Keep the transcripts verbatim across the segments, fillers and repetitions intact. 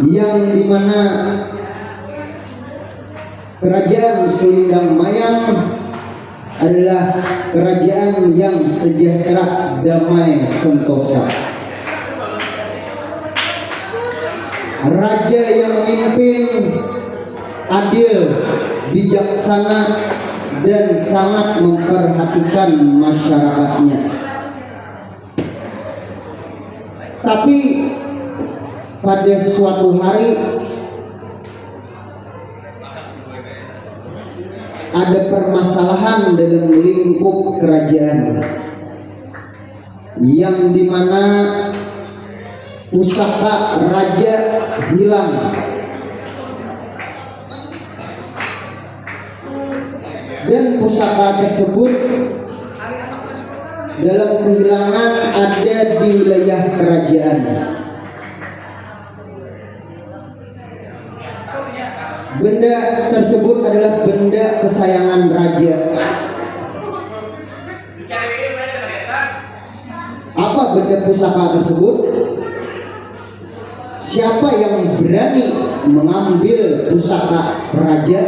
yang dimana Kerajaan Sulindang Mayang adalah kerajaan yang sejahtera, damai, sentosa. Raja yang memimpin adil, bijaksana, dan sangat memperhatikan masyarakatnya. Tapi pada suatu hari ada permasalahan dalam lingkup kerajaan yang dimana pusaka raja hilang. Dan pusaka tersebut dalam kehilangan ada di wilayah kerajaan. Benda tersebut adalah benda kesayangan raja. Apa benda pusaka tersebut? Siapa yang berani mengambil pusaka raja?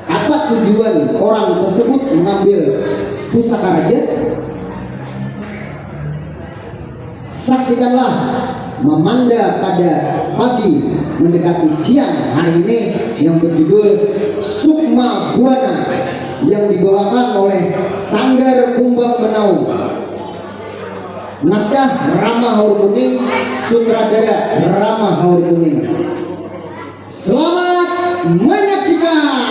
Apa tujuan orang tersebut mengambil pusaka raja? Saksikanlah Mamanda pada pagi mendekati siang hari ini yang berjudul Sukma Buana yang dibawakan oleh Sanggar Kumbang Benau. Naskah Rama Haur Kuning, sutradara Rama Haur Kuning. Selamat menyaksikan.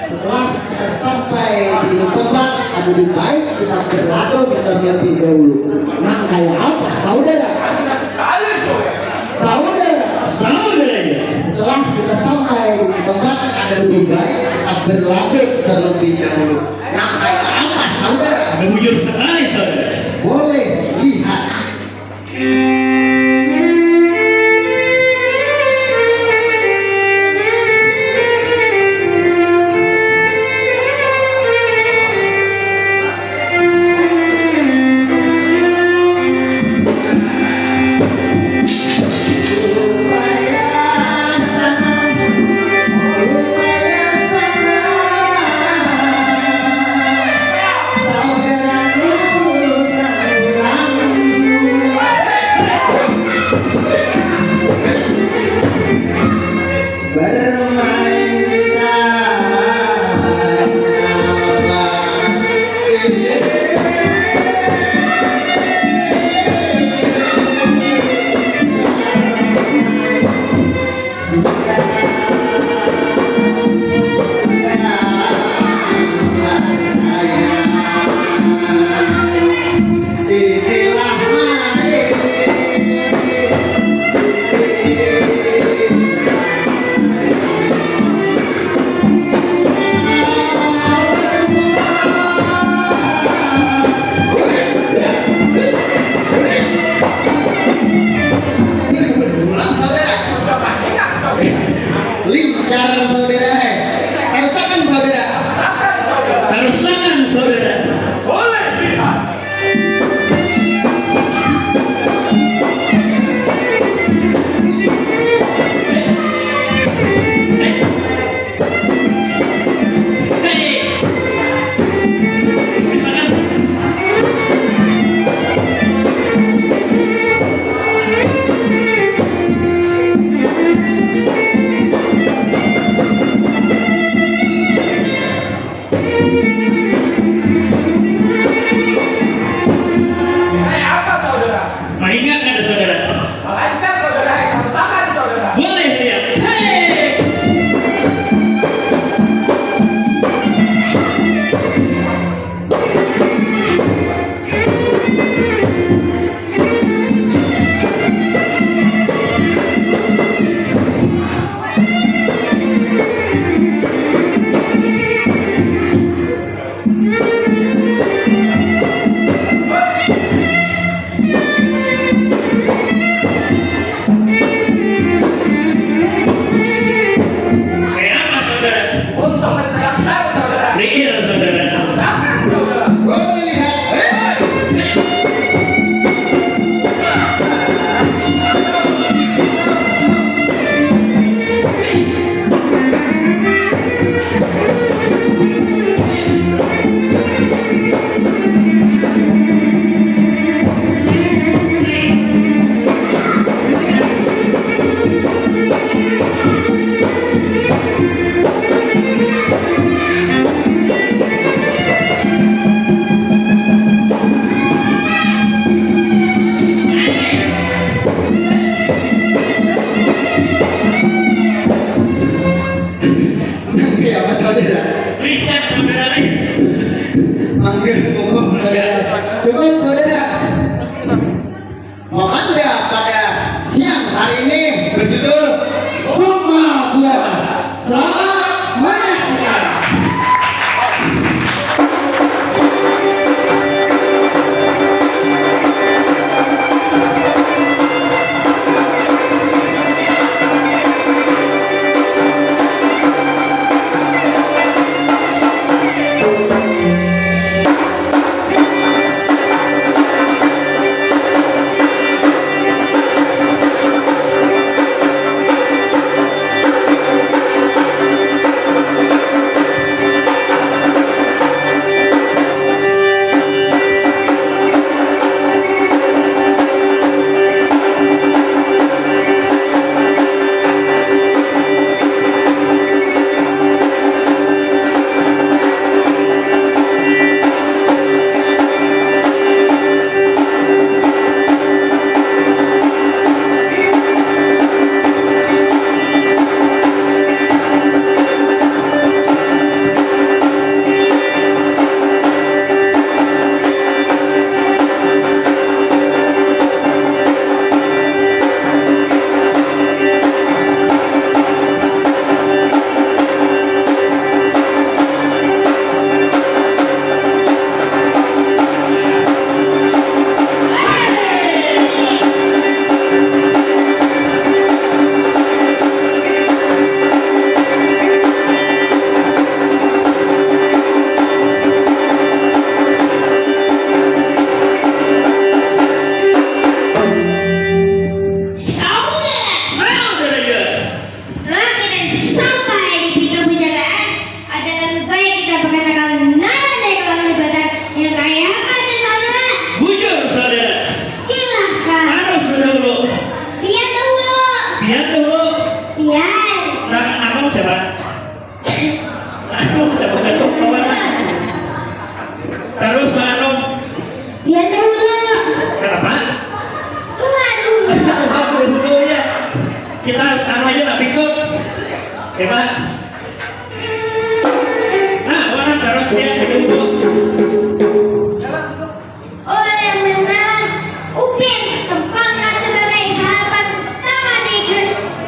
Setelah kita sampai di tempat, ada lebih baik kita berladung terlebih dahulu. Nah, kayak apa, saudara? Saudara. Saudara. Setelah kita sampai di tempat, ada lebih baik kita berladung terlebih dahulu. Nah, kayak apa, saudara? Bujur sekali, saudara. Boleh lihat. Judul Sukma Buana. Selamat menyaksikan. Saudara, saudara ya. Setelah kita sampai di pintu penjagaan, ada lebih baik kita perkatakan nada dalam jabatan yang kaya apa tuh, saudara? Bujur, saudara. Silahkan. Harus berdahulu. Pian dahulu. Pian dahulu. Pian. Nah, abang siapa? Abang siapa? Kawan. Terus, anu. Pian dahulu. Kenapa? Tuhan dulu. Tuhan dulu, ya. Kita anu aja lah, biksu. Ya, Pak. Nah, mana terus dia dulu. Orang yang benar, Upin, tempatkan sebagai harapan utama di,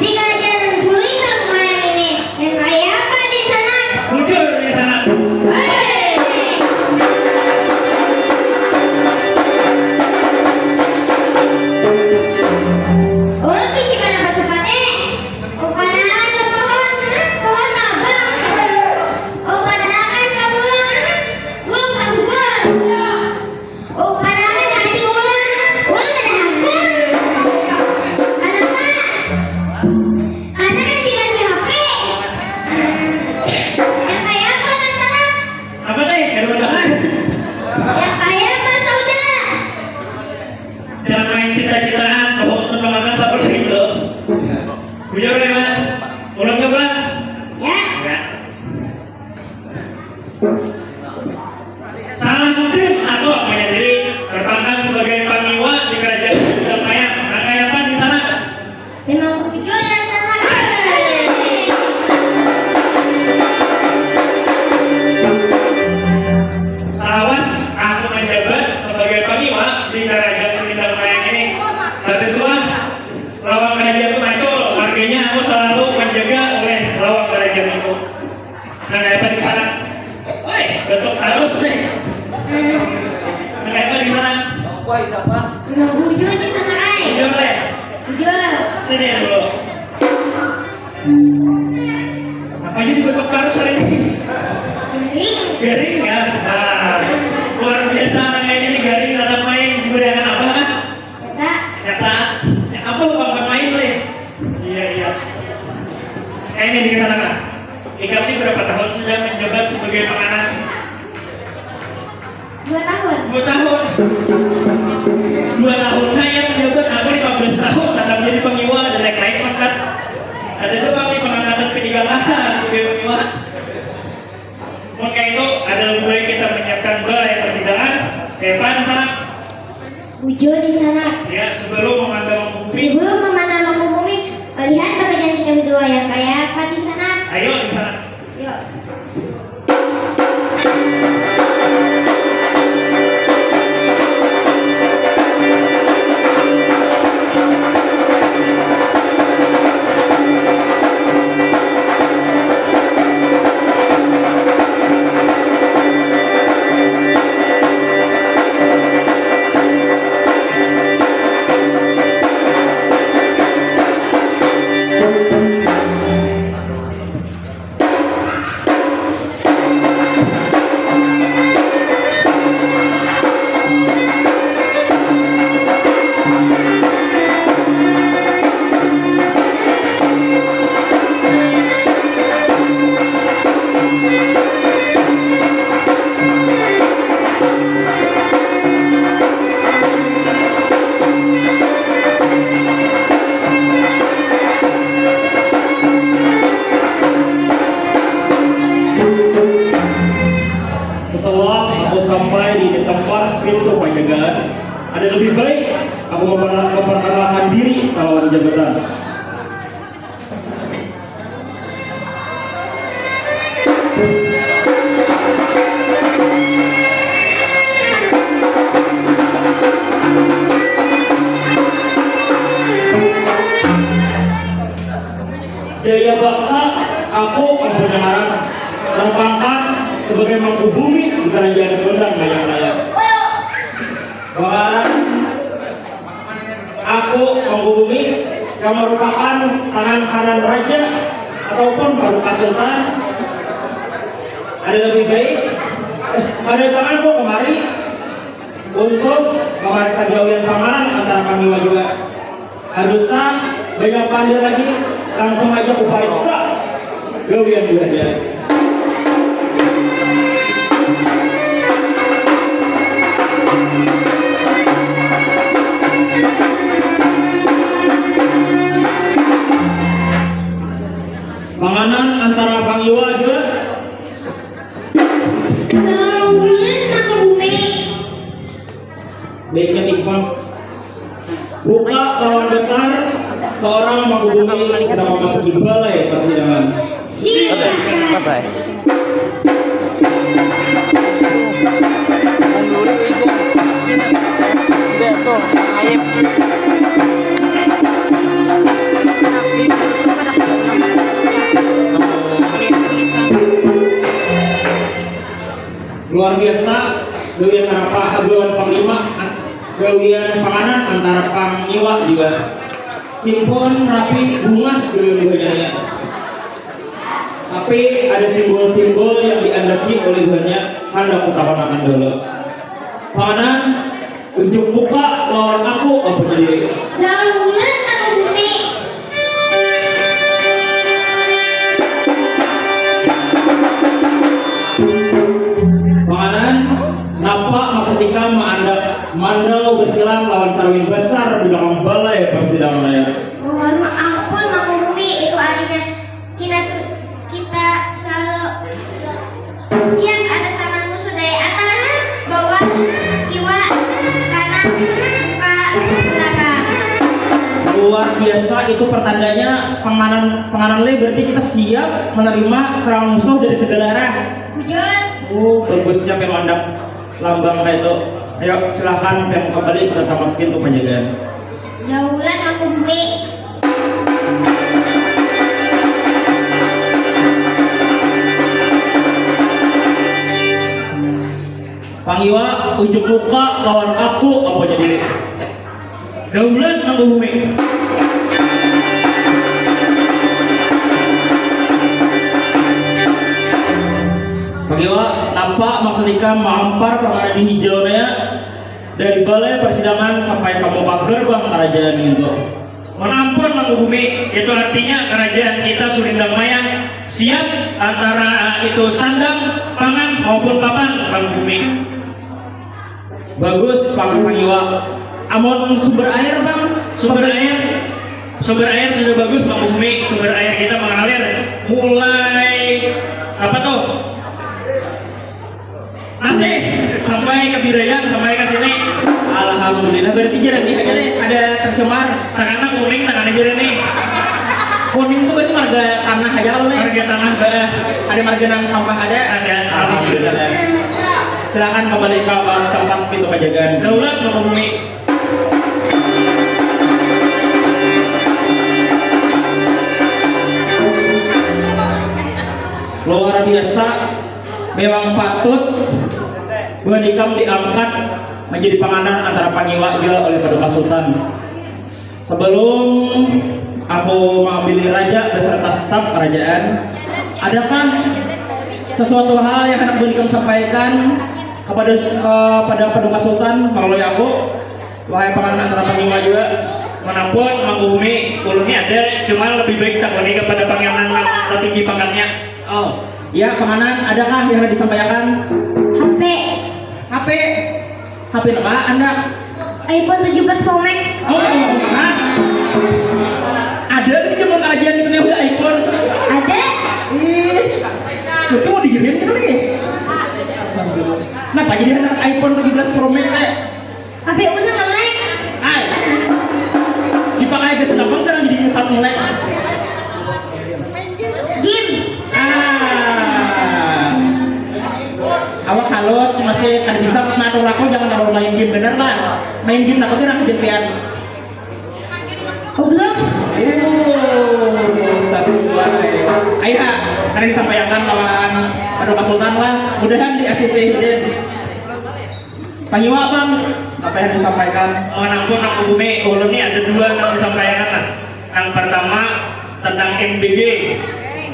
di kerajaan Sulitang Mayang ini. Yang kaya apa di sana? Bujur di sana. Hei! Oh, bisi mana cepat, eh? Oh, padahal ada pohon, pohon tabang. Oh, padahal ada bulan, bulan tanggal. Oh, padahal ada di bulan, bulan ada hakun. Kenapa? Karena kan dikasih H P. Yang kaya apa, nak salah? Apa teh? Kada mendengar. Yang kaya apa, saudara? Jangan main cinta-cintaan, bahwa untuk memakan sabar itu. Bujur ya, Mas? Ulang ke, Mas? Ya. Ya. Salahuddin atau menyendiri terpangkat sebagai pangiwa di kerajaan Bidang Mayang. Nah, kaya apa di sana? Memang bujur yang salah. Salawas aku menjabat sebagai pangiwa di kerajaan Sumindang Mayang ini. Tapi suah lawang kerajaan itu macul, artinya aku selalu menjaga oleh lawang kerajaan itu. Nah, kaya apa di sana? Woi, batuk tarus nih. Nah, kaya apa di sana? Apa isapan? Memang bujur di sana, ai. Bujur, leh. Bujur. Sini dulu. Apa jadi batuk tarus hari ini? Garing. Garing ya? Nah, luar biasa anak ini, garing anak main, diberi anak apa, kan? Nyata. Nyata. Ya, apa, Bang, Bang, main, leh? Iya, iya. Eh, ini dikatakan. Ikam ini berapa tahun sudah menjabat sebagai panganan? Dua tahun. Dua tahun. Dua tahun saya menjabat, aku lima belas tahun, tetap jadi pangiwa, ada naik-naik pangkat. Ada juga nih pengangkatan P tiga K sebagai pangiwa. Mun kaya itu, ada lebih baik kita menyiapkan balai persidangan. Evan, sana. Bujur di sana. Ya, sebelum memandang bumi. Sebelum memandang bumi, melihat pekerjaan kita berdua yang kaya apa di sana. Ayo, di sana. Yuk. Setelah aku sampai di tempat pintu penjagaan, ada lebih baik aku memper- memperkenalkan diri lawan jabatan. Jaya Baksa, aku mempunyai ngaran, berpangkat sebagai Mangku Bumi di Kerajaan Sundang Dayang Raya. Ngaran aku Mangku Bumi yang merupakan tangan kanan raja ataupun paduka sultan. Ada lebih baik, eh, ada tanganku kemari untuk memeriksa gawian panganan antara pangiwa juga. Harus sah, banyak pandir lagi, langsung aja ku pariksa gawian juga dia. Panganan antara pangiwa juga. Lawan Mangku Bumi. Baiknya timpang. Buka lawan besar, seorang Mangku Bumi hendak memasuki balai persidangan. Silakan. Luar biasa, gawian apa, gawian pangiwa, gawian panganan antara pangiwa juga. Simpun, rapi, bungas gawian buhannya. Tapi ada simbol-simbol yang diandaki oleh buhannya, handak kutahuakan dulu. Panganan, unjuk muka lawan aku apa jadi? Lawan Mangku Bumi. Panganan, napa maksud ikam maandak mandau bersilang lawan carwin besar di belakang balai persidangan raya? Mohon ampun, Mangku Bumi, itu artinya kita su- kita selalu siap atas tangan musuh dari atas, bawah, kiwa, kanan, muka, belakang. Luar biasa, itu pertandanya panganan panganan le, berarti kita siap menerima serangan musuh dari segala arah. Bujur. Oh, bagusnya pian maandak lambang kayak itu. Ayo, silakan pian kembali ke tempat pintu penjagaan. Daulat Mangku Bumi. Pangiwa, unjuk muka lawan aku apa jadi? Daulat Mangku Bumi. Pangiwa, napa maksud ikam mahampar permainan hijau naya dari balai persidangan sampai ka muka gerbang kerajaan ngintu? Mohon ampun, Mangku Bumi, itu artinya kerajaan kita Sulindang Mayang siap antara itu sandang, pangan maupun papan, Mangku Bumi. Bagus, Pang, Pangiwa. Amun sumber air, Pang? Sumber air, sumber air sudah bagus, Mangku Bumi. Sumber air kita mengalir mulai apa tuh? Nanti sampai ke Birayan, sampai ke sini. Alhamdulillah, berarti jernih aja nih, ada tercemar. Takana kuning, takana jernih. Kuning itu berarti marga tanah aja kalau nih. Marga tanah, bah. Ada marga nang sampah ada? Ada. Alhamdulillah. Silakan kembali ke tempat pintu penjagaan. Daulat Mangku Bumi. Luar biasa. Memang patut buhan ikam diangkat menjadi panganan antara pangiwa jua oleh Paduka Sultan. Sebelum Aku mawakili raja beserta staf kerajaan. Adakah sesuatu hal yang hendak buhan ikam sampaikan kepada kepada Paduka Sultan melalui aku, wahai panganan antara panglima juga? Manapun, Mangku Bumi, ulun ni ada, cuma lebih baik takuni kepada panganan nang tinggi pangkatnya. Oh, ya, panganan, adakah yang hendak disampaikan? H P. H P. H P napa, anak? iPhone tujuh belas Pro Max. Oh, oh, oh, hah? Ada di zaman kerajaan kita nih udah iPhone. Ada. Ih, itu mau dikirim kita nih. Kenapa jadi anak iPhone tujuh belas Pro Max teh? Tapi udah nge-lag. Ai. Dipakai ke senapang kan jadi ngesat nge-lag. Game. Ah. Awak halus, masih kada bisa ngatur aku, jangan terlalu main game bener lah. Main game apa gerang kejadian? Roblox. Oh, sasuai. Ayo, ha, kada disampaikan lawan Paduka Sultan lah. Mudahan di A C C hidin. Pangiwa bang, apa yang disampaikan? Oh, ampun, Mangku Bumi, ulun ni ada dua nang disampaikan lah. Yang pertama tentang M B G.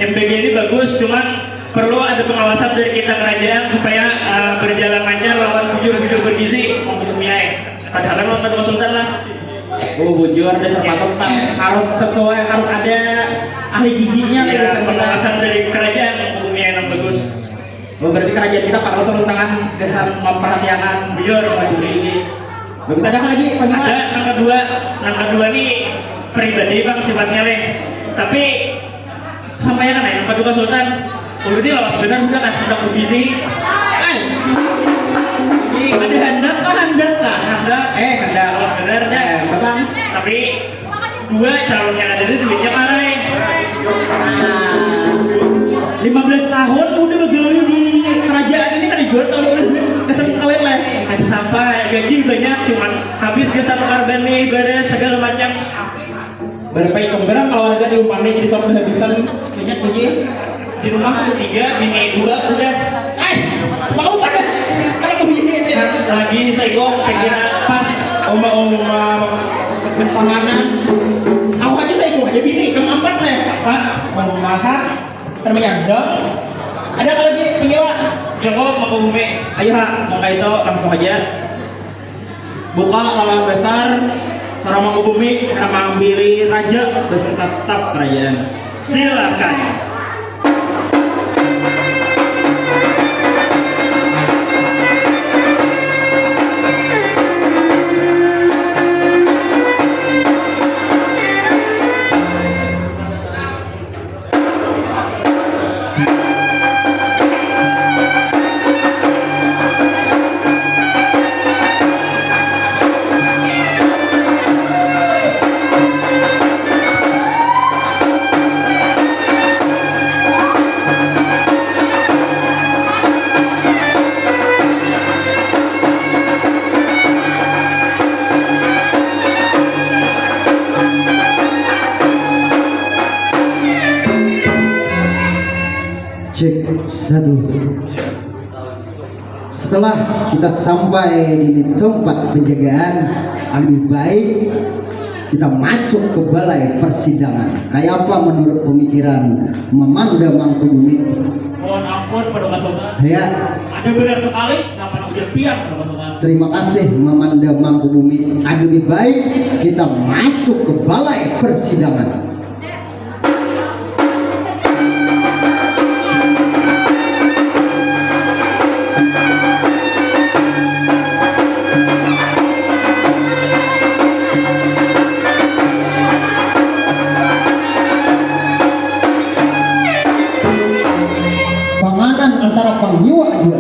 M B G ini bagus, cuman perlu ada pengawasan dari kita kerajaan supaya eh, berjalan lancar lawan bujur-bujur bergizi, Mangku Bumi ai. Padahal lawan Paduka Sultan lah. Oh, bujur, dasar patut, Bang. Harus sesuai, harus ada ahli gizinya, iya, dasar kita. Pengawasan dari kerajaan, Mangku Bumi ai nang bagus. Oh, berarti kerajaan kita parlu turun tangan gasan memperhatiakan. Iya, kondisi ini. Bagus, ada apa lagi, Pak Gita? Ada, yang kedua, yang kedua nih pribadi, Bang, sifatnya leh. Tapi sampaikan aja, Paduka Sultan. Ulun ini lawas benar udah kan, hendak begini. Ai. Ini ada hendak kah, hendak kah? Hendak. Eh, hendak. Lawas benar dah. Eh, Bang. Tapi dua calon yang ada di duitnya parai. Nah, lima belas tahun udah begawi di kerajaan ini, kada jual tahu oleh duit kesan kawin lah. Kada sampai, gaji banyak, cuman habis jasa tukar benih, beres, segala macam. Berapa ikam gerang kalau harga diumpan nih jadi sok kehabisan banyak gaji. Di rumah aku tiga, bini dua udah. Eh, mau pada kalau bini aja. Lagi seikong, saya kira pas. Oma-oma, panganan. Aku aja seikong aja bini, kamu empat nih. Pak, mau masak, ada menyandang. Ada kalau di iya, Pak. Cukup, Mangku Bumi. Ayo, ha, maka itu langsung aja. Buka lawang besar, seorang Mangku Bumi, anak mambili raja beserta staf kerajaan. Silakan. Cek satu. Setelah kita sampai di tempat penjagaan, lebih baik kita masuk ke balai persidangan. Kayak apa menurut pemikiran Mamanda Mangkubumi? Mohon ampun, Paduka Sultan. Ya. Ada benar sekali, kapan ujar pian, Paduka Sultan. Terima kasih, Mamanda Mangkubumi. Lebih baik kita masuk ke balai persidangan. Panganan antara pangiwa jua.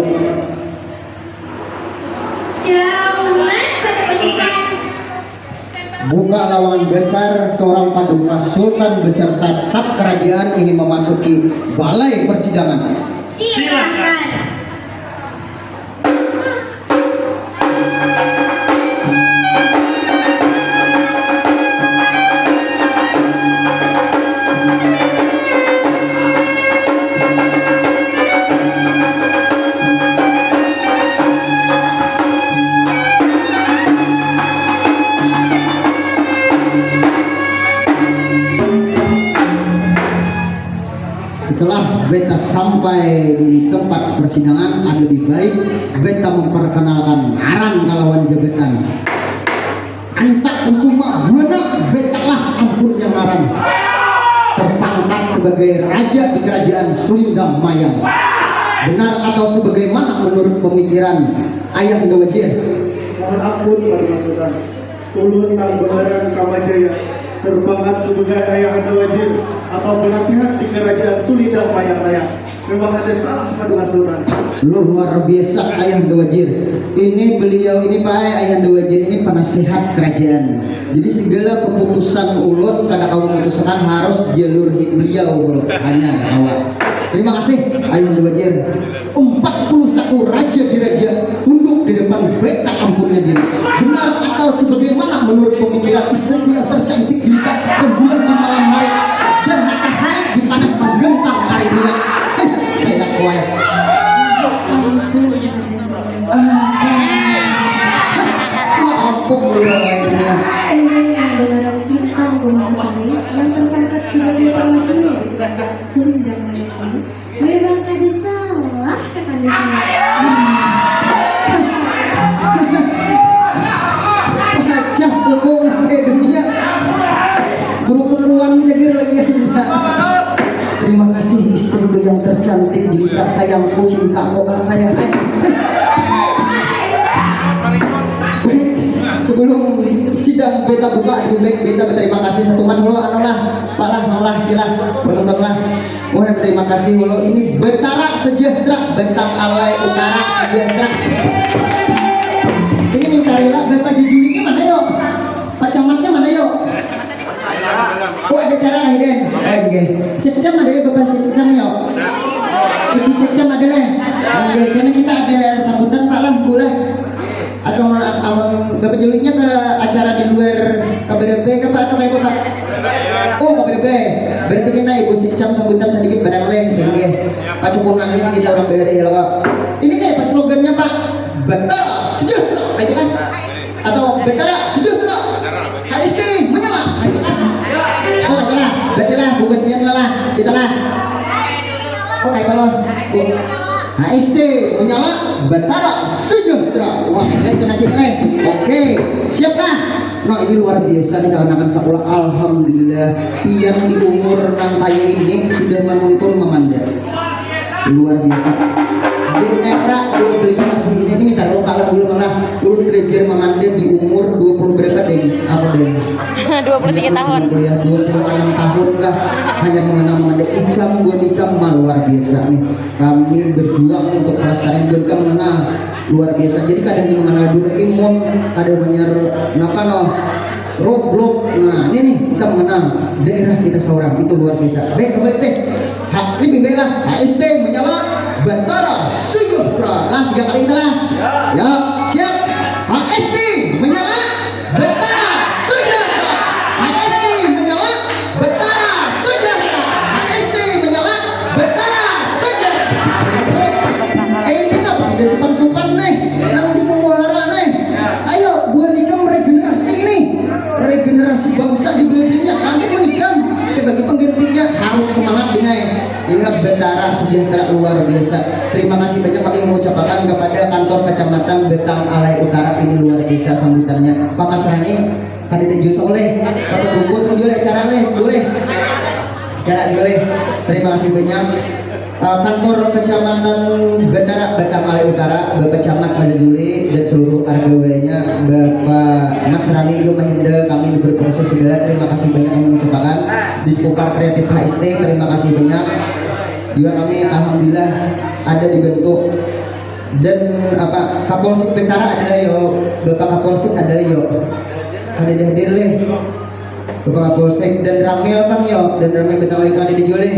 Daulat pada pasukan. Buka lawangan besar, seorang Paduka Sultan beserta staf kerajaan ingin memasuki balai persidangan. Silakan. Sampai di tempat persidangan, ada lebih baik beta memperkenalkan ngaran kalawan jabatan. Antak Kusuma Buana, betalah ampunnya ngaran. Terpangkat sebagai raja di kerajaan Sulindang Mayang. Benar atau sebagaimana menurut pemikiran Ayahanda Wajir? Mohon ampun, Paduka Sultan. Ulun nang bangaran Kamajaya, terpangkat sebagai Ayahanda Wajir atau penasihat di kerajaan Sulindang Mayang Raya. Memang ada salah, Paduka Sultan. Luar biasa, Ayahanda Wajir. Ini beliau ini, Pak, Ayahanda Wajir ini penasihat kerajaan. Jadi segala keputusan ulun kada kawa memutuskan harus jalur beliau, ulun hanya ada kawa. Terima kasih, Ayahanda Wajir. Empat puluh satu raja diraja tunduk di depan beta ampunnya diri. Benar atau sebagaimana menurut pemikiran istriku yang tercantik jelita rembulan di malam hari dan matahari di panas menggentang karibia? Eh, kayak kuai. Ah, maafkan beliau lainnya. Ini yang berarti tentang rumah seni yang terpangkat sebagai permasyhur di Sunda Malaya. Memang kada salah kakanda saya. Pacah kuku nang dunia. Berkukuan jagar lagi ya. Terima kasih istriku yang tercantik, jelita sayangku, cintaku, apa ya? Baik, sebelum sidang beta buka, lebih baik beta berterima kasih satuman lo, anu lah, palah, malah, cilah, penonton lah. Mohon terima kasih, walau ini Betara Sejahtera, Betang Alai Utara Sejahtera. Ini minta rela, Bapak Jejulingnya mana yo? Pak Camatnya mana yo? Oh, ada cara kah, Den? Oh, oke. Sikcam ada ya, Bapak Sikcam yo? Ibu Sikcam ada lah. Oke, karena kita ada sambutan, Pak lah, Bu lah. Atau amun, amun Bapak Jejulingnya ke acara di luar K B R P ke, Pak, atau kayak apa, Pak? Oh, K B R P. Berarti kita Ibu Sikcam sambutan sedikit barang leh, ya, ya. Pacukunannya kita orang B R I ya, Pak. Ini kayak apa slogannya, Pak? Betul, setuju. Ayo, Pak. Atau Betara, setuju, Pak. H S T, menyala. Ayo, Pak. Oh, salah. Berarti lah, bukan pian lah, kita lah. Oh, kayak apa, loh? Oh. H S T, menyala, Betara, sejahtera. Wah, nah itu nasi nih. Oke, siap kah? Nah, ini luar biasa nih, kawan-kawan sekolah. Alhamdulillah, pian di umur nang kaya ini sudah menuntun mamanda. Luar biasa. Di era globalisasi ini, ini minta lupa lah dulu malah. Ulun belajar mamanda di umur dua puluh berapa, Deng? Apa, Deng? Dua puluh tiga tahun. Kuliah dua puluh enam tahun kah? Hanya mengenal mamanda. Ikam, buat ikam mah luar biasa nih. Kami berjuang untuk pelestarian, buat ikam mengenal. Luar biasa. Jadi kada hanya mengenal Doraemon, kada hanya ro-, napa no, Roblox. Nah, ini nih kita mengenal daerah kita seorang, itu luar biasa. Baik, baik deh. Ha, ini bibela H S T menyala Betara Sejahtera. Lah, tiga kali kita lah. Ya, siap. H S T menyala Betara Sejahtera. H S T menyala Betara Sejahtera. H S T menyala Betara Sejahtera. Eh, ini apa? Ada supan-supan nih. Nang di Muara nih. Ayo, buat ikam regenerasi nih. Regenerasi bangsa di Belanda. Tapi pun ikam sebagai penggantinya harus semangat dengan inilah Betara Sejahtera luar biasa. Terima kasih banyak kami mengucapkan kepada kantor kecamatan Betang Alai Utara, ini luar biasa sambutannya. Pak Masrani, kada ada jus oleh, dapat bungkus juga oleh, cara leh, boleh. Cara juga leh. Terima kasih banyak. Eh, kantor Kecamatan Betara, Betang Alai Utara, Bapak Camat Mas Juli, dan seluruh argawanya, Bapak Mas Rani juga mahinda kami berproses segala. Terima kasih banyak kami mengucapkan. Dispupar Kreatif H S T, terima kasih banyak. Juga kami alhamdulillah ada dibantu. Dan apa, Kapolsek Betara adalah yo, Bapak Kapolsek adalah yo. Ada hadir leh. Bapak Kapolsek dan Ramil, Bang, yo, dan Ramil Betang Alai itu ada di Joleh.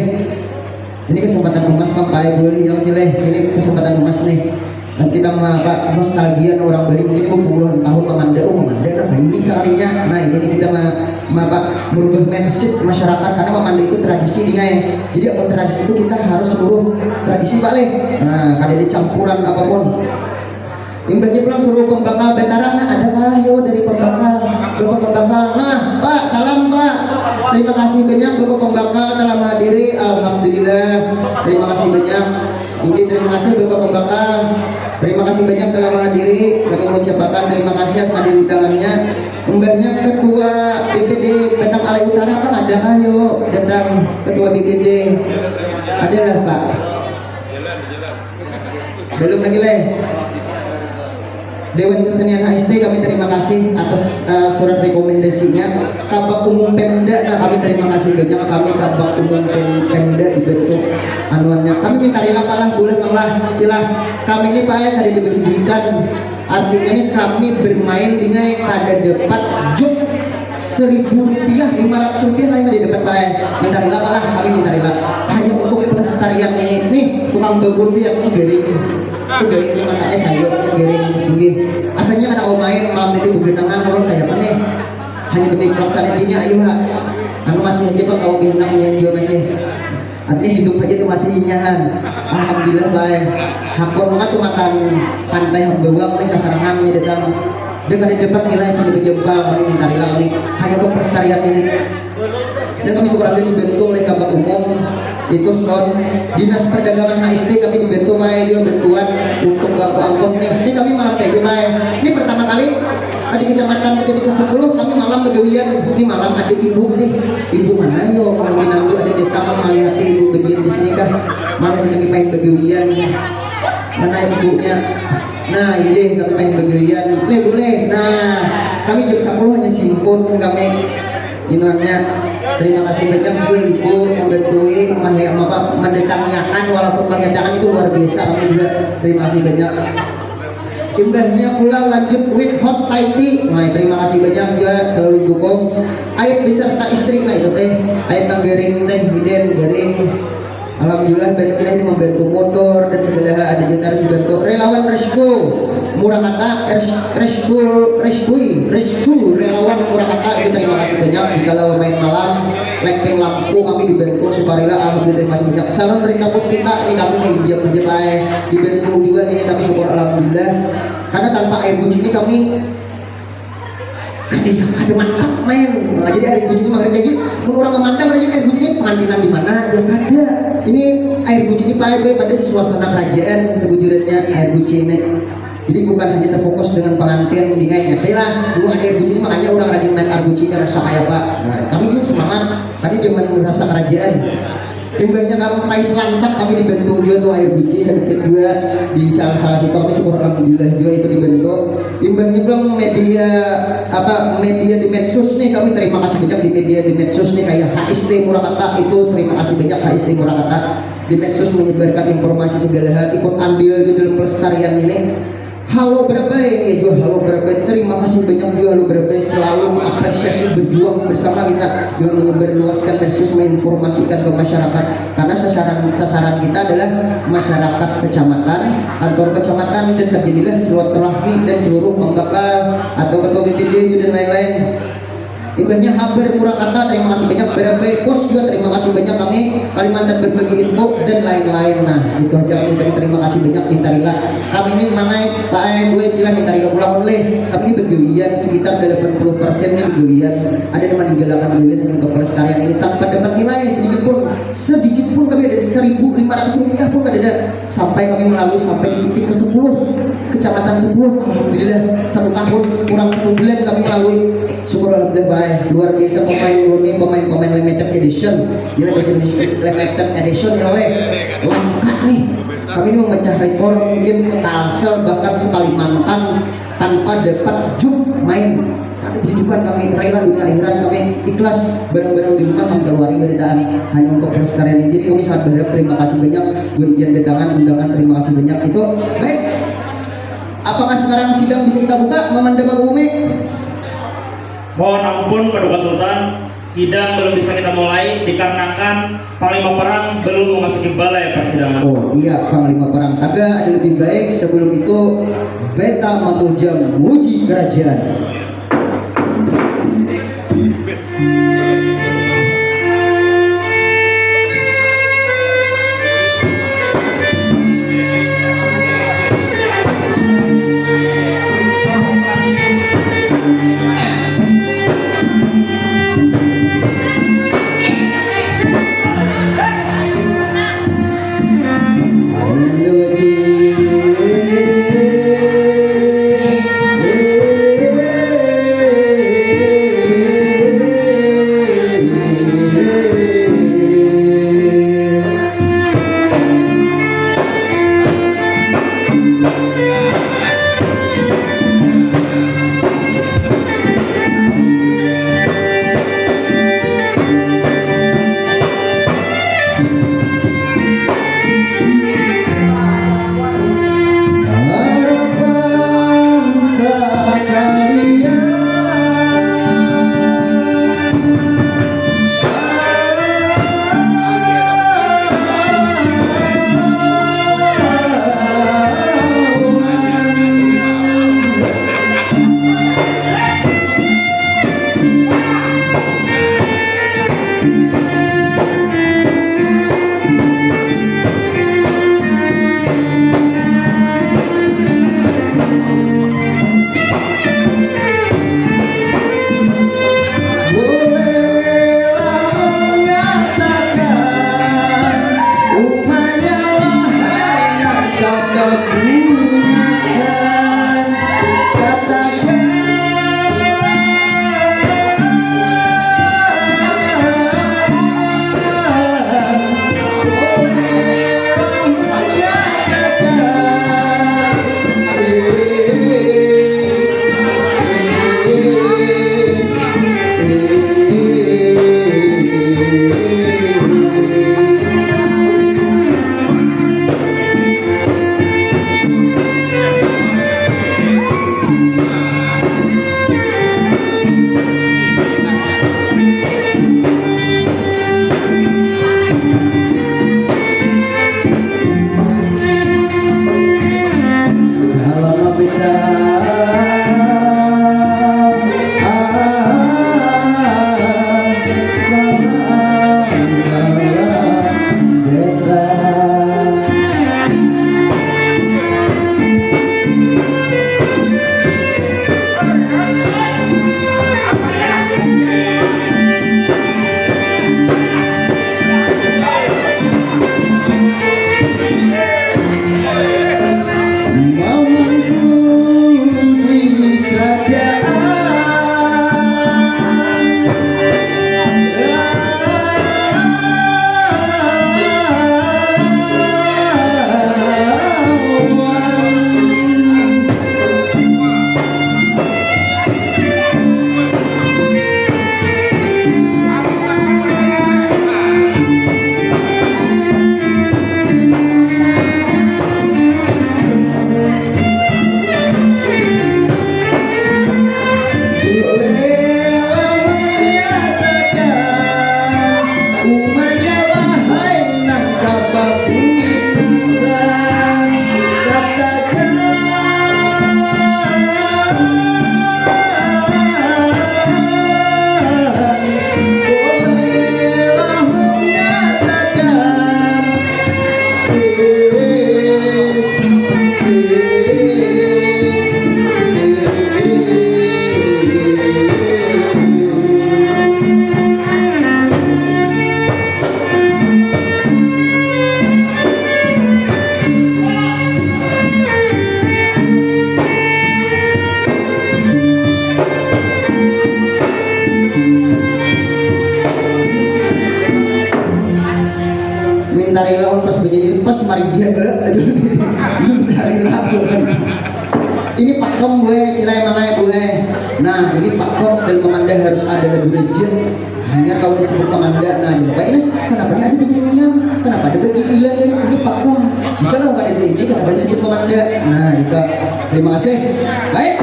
Ini kesempatan emas, Bang, Pak, boleh yo, Cileh. Ini kesempatan emas nih. Dan kita mah, apa, nostalgia orang bari mungkin puluhan tahun mamanda, oh, mamanda lah kayak ini sekalinya. Nah, ini nih kita mah, mah, apa, merubah mindset masyarakat karena mamanda itu tradisi nih, guys. Jadi, apa tradisi itu kita harus suruh tradisi, Pak, leh. Nah, kada ada campuran apapun. Imbahnya pulang suruh pembakal Betara, nah, ada kah yo dari pembakal? Bapak pembakal. Nah, Pak, salam, Pak. Terima kasih banyak Bapak Pembakal telah menghadiri. Alhamdulillah. Terima kasih banyak. Mungkin terima kasih Bapak Pembakal. Terima kasih banyak telah menghadiri. Kami mengucapkan terima kasih atas hadir undangannya. Mbahnya Ketua B P D Batang Alai Utara apa ada kah yo datang Ketua B P D? Adalah Pak. Belum lagi leh. Dewan Kesenian H S T, kami terima kasih atas uh, surat rekomendasinya. Kabak Umum Pemda, nah kami terima kasih banyak, kami Kabak Umum Pemda dibentuk anuannya. Kami minta rila kalah, boleh lah, cilah. Kami ini Pak ya kada diberhentikan. Artinya ini kami bermain dengan kada dapat juk seribu rupiah, lima ratus rupiah lain ada dapat Pak ya. Minta rila kalah, kami minta rila. Hanya untuk pelestarian ini. Nih, tukang babun tuh yang garing. Itu garing tuh matanya sayur, itu garing. Nggih. Asalnya kada mau main, malam tadi begenangan, ulun kayak apa nih? Hanya demi pelaksanaan dirinya, ayo ha. Anu masih aja pang kawa behinak nian jua masih. Artinya hidup aja tuh masih inyahan. Alhamdulillah baik. Hakun mah tuh makan pantai Hambawang nih kasarangan nih datang. Dia kada dapat nilai seni bejempal kami minta rila kami hanya untuk pelestarian ini. Dan kami syukur ada dibantu oleh Kabak Umum itu sound Dinas Perdagangan H S T kami dibantu baik juga bantuan untuk bangku angkut nih. Ini kami malam tadi baik. Ini pertama kali di kecamatan titik ke sepuluh kami malam begawian. Ini malam ada ibu nih. Ibu mana yo? Kemungkinan itu ada datang melihat ibu bagian di sini kah? Malah kami pengen begawian. Mana ibunya? Nah, ini kami pengen begawian. Boleh, boleh. Nah, kami jam sepuluh hanya simpun kami. Inonnya, terima kasih banyak juga ibu membantui, memahe- apa, mendatangiakan walaupun melihatkan itu luar biasa kami juga terima kasih banyak. Imbahnya pula lanjut with hot Thai tea. Nah, terima kasih banyak juga selalu dukung. Aib beserta istri nah itu teh, aib nang garing teh, hiden garing. Alhamdulillah banyak ini membantu motor dan segala hal ada juga harus dibantu. Relawan Resco Murakata, Res- Resco Rescui Resco relawan Murakata itu terima kasih banyak. Jikalau main malam lighting lampu kami dibantu sukarela, alhamdulillah terima kasih banyak. Salon Rita Puspita ini kami kayak diam aja bae, dibantu juga ini kami syukur alhamdulillah. Karena tanpa air buci ini kami kada ya, kada mantap main. Nah, jadi air buci ini mengerti lagi, mun orang memandang lagi air buci ini pengantinan di mana ya kada. Ini air buci ini pakai pada suasana kerajaan sebujurannya air buci ini. Jadi bukan hanya terfokus dengan pengantin di ngai ngerti lah. Dulu ada air buci ini makanya orang rajin main air buci ini rasa kayak apa. Nah, kami juga semangat. Kami zaman rasa kerajaan. Imbahnya kami pais lantak kami dibantu juga tuh air buci sedikit juga di salah salah situ kami syukur alhamdulillah juga itu dibantu. Imbahnya belum media apa media di medsos nih kami terima kasih banyak di media di medsos nih kayak H S T Murakata itu terima kasih banyak H S T Murakata di medsos menyebarkan informasi segala hal ikut andil di dalam pelestarian ini. Halo Berabai, eh juga Halo Berabai, terima kasih banyak juga Halo Berabai selalu mengapresiasi berjuang bersama kita dengan menyebarluaskan medsos menginformasikan ke masyarakat karena sasaran sasaran kita adalah masyarakat kecamatan, kantor kecamatan dan terjadilah silaturahmi dan seluruh pembakal atau ketua B P D dan lain-lain. Imbahnya habar murah kata terima kasih banyak berabai pos juga terima kasih banyak kami Kalimantan berbagi info dan lain-lain nah itu aja kami ucapkan terima kasih banyak minta rila kami ini mangai paai gue cila minta rila pulang oleh kami ini begawian sekitar delapan puluh persen ini begawian ada yang meninggalkan gawian hanya untuk pelestarian ini tanpa dapat nilai sedikit pun sedikit pun kami ada seribu lima ratus rupiah pun ada sampai kami melalui sampai di titik ke sepuluh kecamatan sepuluh alhamdulillah satu tahun kurang satu bulan kami melalui Syukur alhamdulillah baik. Luar biasa pemain ulun ni pemain-pemain limited edition. Gila biasa limited edition ya leh. Langka nih. Kami ini memecah rekor mungkin sekalsel bahkan sekalimantan tanpa dapat juk main. Tapi puji Tuhan kami rela dunia akhirat kami ikhlas barang-barang di rumah kami keluarin beritaan hanya untuk pelestarian ini. Jadi kami sangat berharap terima kasih banyak buat pian datangan undangan terima kasih banyak itu baik. Apakah sekarang sidang bisa kita buka memandang Umi? Mohon ampun Paduka Sultan, sidang belum bisa kita mulai dikarenakan Panglima Perang belum memasuki balai persidangan. Oh iya, Panglima Perang. Agak ada lebih baik sebelum itu beta memuja muji kerajaan. Tarila pas begini pas mari dia eh, aduh. Tarila. Ini pakem gue, cilai mangai gue. Nah, ini pakem dan memandai harus ada lagu reje. Hanya kalau disebut pemanda, nah jadi apa ini? Kenapa ini ada bagi ilang? Kenapa ada bagi ilang ini? Ini pakem. Jika lo nggak ada ini, kenapa disebut pemanda? Nah, kita terima kasih. Baik,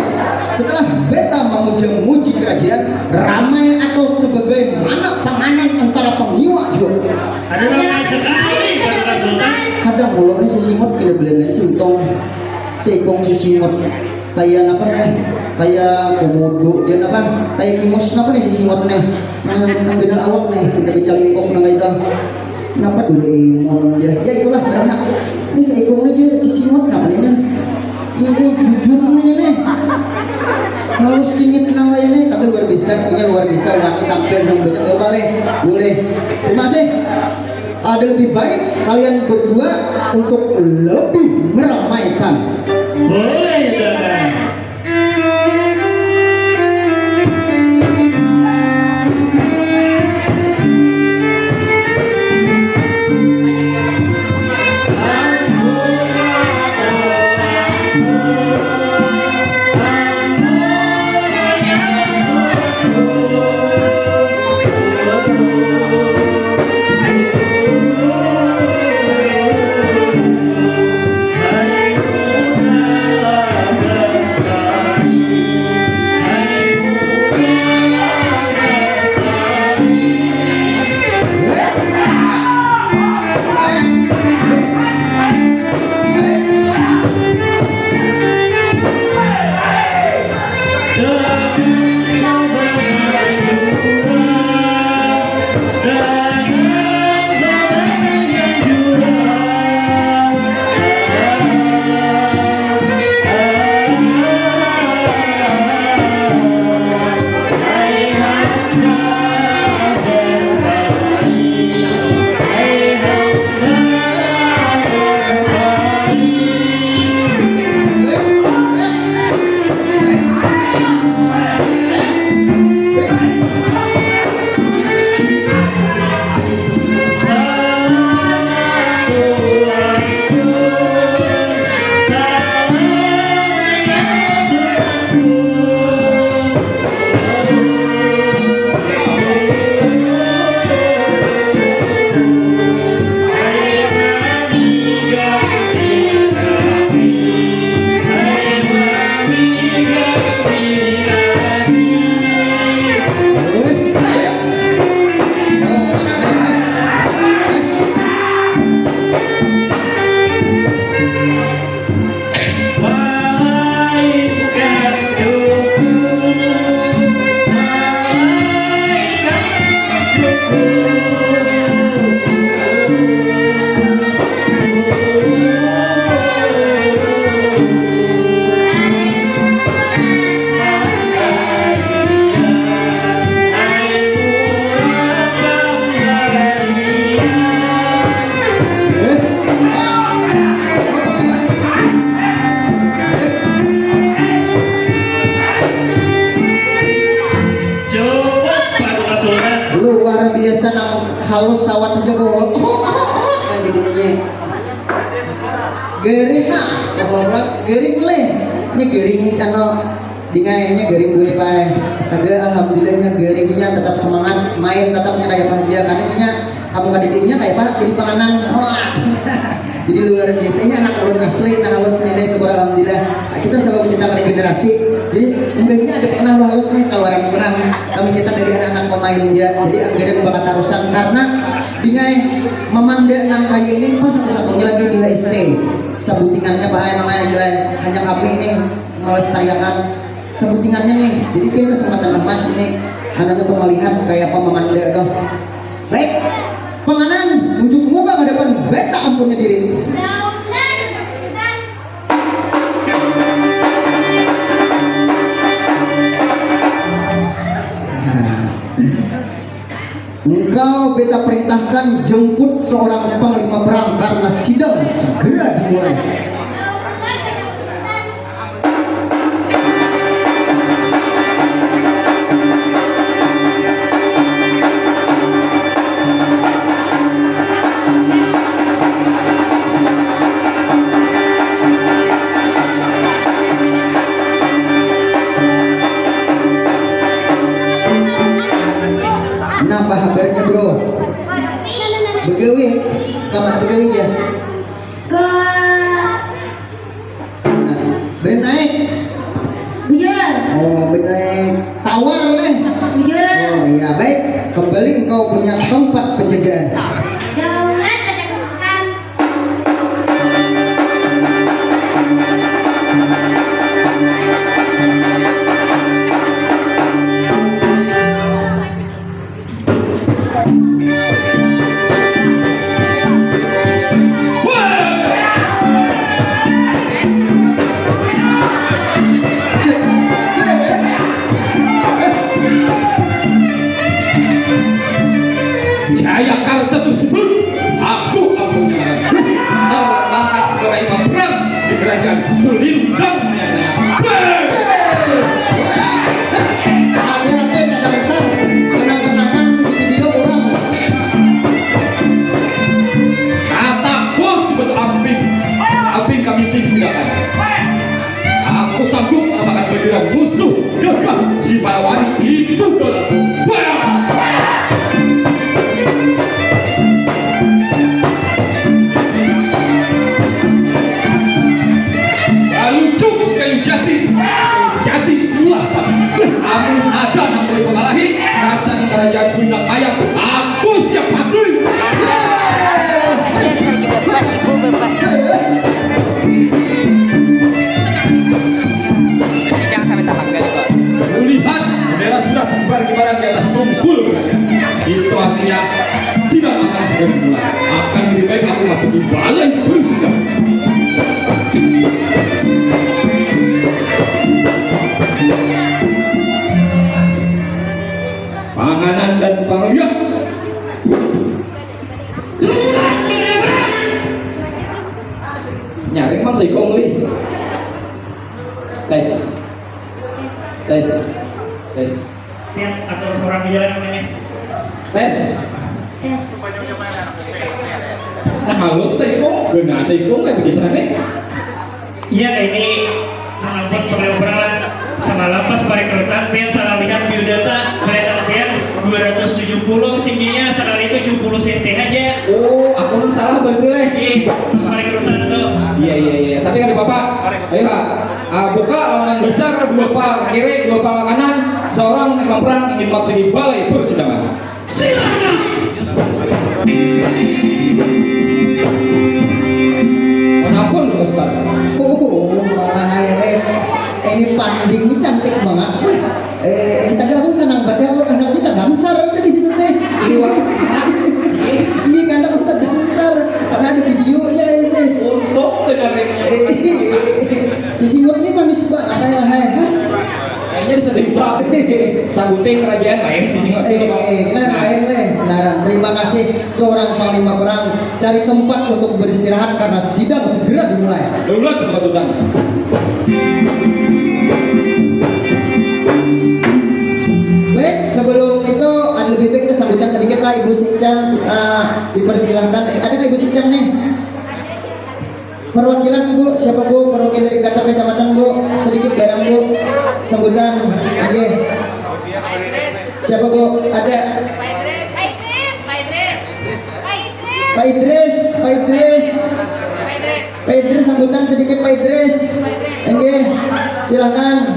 setelah beta memuja-muji kerajaan, ramai atau sebagaimana panganan antara pengiwa juga. Ada ramai sekali, Kakak Sultan. Kadang mulut ini sesimut, tidak boleh lain sintong. Seikung sesimut. Kayak apa nih? Kayak komodo, dia apa? Kayak kimus, apa nih sesimut nih? Nang, nang genal awak nih, tidak dicalingkok nang itu. Kenapa Doraemon ya? Ya itulah, berhak. Ini seikung aja sesimut, kenapa nih? Ini jujur ini nih. Halus kingit nang kayak ini, tapi luar biasa, ini luar biasa, wani tampil dong banyak, coba leh, boleh. Terima kasih. Ada lebih baik kalian berdua untuk lebih meramaikan. Boleh, Kakak. Coba, Pak Kasultan. Luar biasa, nang halus sawat aja kok. Oh, oh, oh, kayak gitu nyanyi. Gering nah, pokoknya gering leh. Ini gering anu, dingainya gering gue pae. Taga alhamdulillahnya geringnya tetap semangat, main tetapnya kayak apa aja. Karena inya, kamu kada dinya kayak apa, jadi panganan. Wah. Jadi luar biasa. Ini anak ulun asli, nah halus ini, syukur alhamdulillah. Kita selalu mencintakan regenerasi. Jadi, umbahnya ada pernah halus nih, kaluaran pulang. Kami cetak dari anak-anak pemain dia. Jadi, anggaran bakal tarusan karena dingai memandai nang kaya ini pas satu-satunya lagi di H S T. Sabutingannya Pak Ai, namanya aja lah. Hanya kami ini melestariakan sabutingannya nih. Jadi, ini kesempatan emas ini. Anak untuk melihat kayak apa memandai tuh. Baik, panganan, unjuk muka ke depan, beta ampunnya diri. Nah. Engkau beta perintahkan jemput seorang panglima perang karena sidang segera dimulai. Napa habarnya, Bro? Begawi, kaman begawi ya? Ke Nah, brand naik. Bujur. Oh, brand naik tawar leh. Bujur. Oh iya, baik. Kembali engkau punya tempat penjagaan. Daulat ada kesukaan. Jaya Karsa tersebut, aku ampunya terbatas sebagai imam perang di kerajaan Sulindang. Hati-hati, kadang besar, kenang-kenangan di video orang. Kataku sebut amping, amping kami tindakan. Aku sanggup mengalahkan bendera musuh gagah si Parawani itu, Dolaku. Lalu cuk kayu jati, kayu jati ulah. Amun ada nang boleh mengalahi, rasan kerajaan Sunda Kayang, aku siap mati. Jangan sampai tapak gali, Bos. Kulihat bendera sudah berkibaran di atas sungkul. Itu artinya sidang akan segera dimulai. Akan lebih baik aku masuk di balai bersidang. Panganan dan pangayak. Nyaring mang saikung lih. Tes. Tes. Tes. Ya, atau orang jalan namanya. Tes. Nah, halus saikung, benar saikung kayak begitu sana. Iya, ini menonton pertempuran semalam pas perekrutan, pian salah lihat biodata, kelihatan pian dua ratus tujuh puluh tingginya, sekali itu tujuh puluh senti aja. Oh, aku nang salah berarti leh. Iya, pas perekrutan tuh. Iya, iya, iya. Tapi ada bapak. Ayo, Kak. Ah, buka lowongan besar, dua pal kiri, dua pal kanan, seorang yang perang ingin masuk di balai persidangan. Silakan. Ampun, Ustaz. Oh, malah highlight. Ini panding ini cantik banget. Eh, entah gak, aku senang banget ya, aku anak kita damsar tuh di situ teh. Di luar. Ini kan aku teh damsar karena ada videonya ini. Untuk dengerin. Eh, si Singot ini manis banget ya, hai. Kayaknya disedih banget. Sabuting kerajaan lain sih, Singot. Eh, eh, nah, lain, lain. Nah, terima kasih seorang panglima perang. Cari tempat untuk beristirahat karena sidang segera dimulai. Daulat, Bapak Sultan. Baik, sebelum itu, ada lebih baik kita sambutan sedikit lah Ibu Sikcam, eh, dipersilahkan. Adakah Ibu Sikcam nih? Perwakilan, Bu, siapa, Bu? Perwakilan dari kantor kecamatan, Bu? Sedikit barang, Bu. Sambutan. Oke. Siapa, Bu? Ada? Pak Idris, Pak Idris. Pak Idris, Pak Idris. Pak Idris, sambutan sedikit, Pak Idris. Oke, silakan.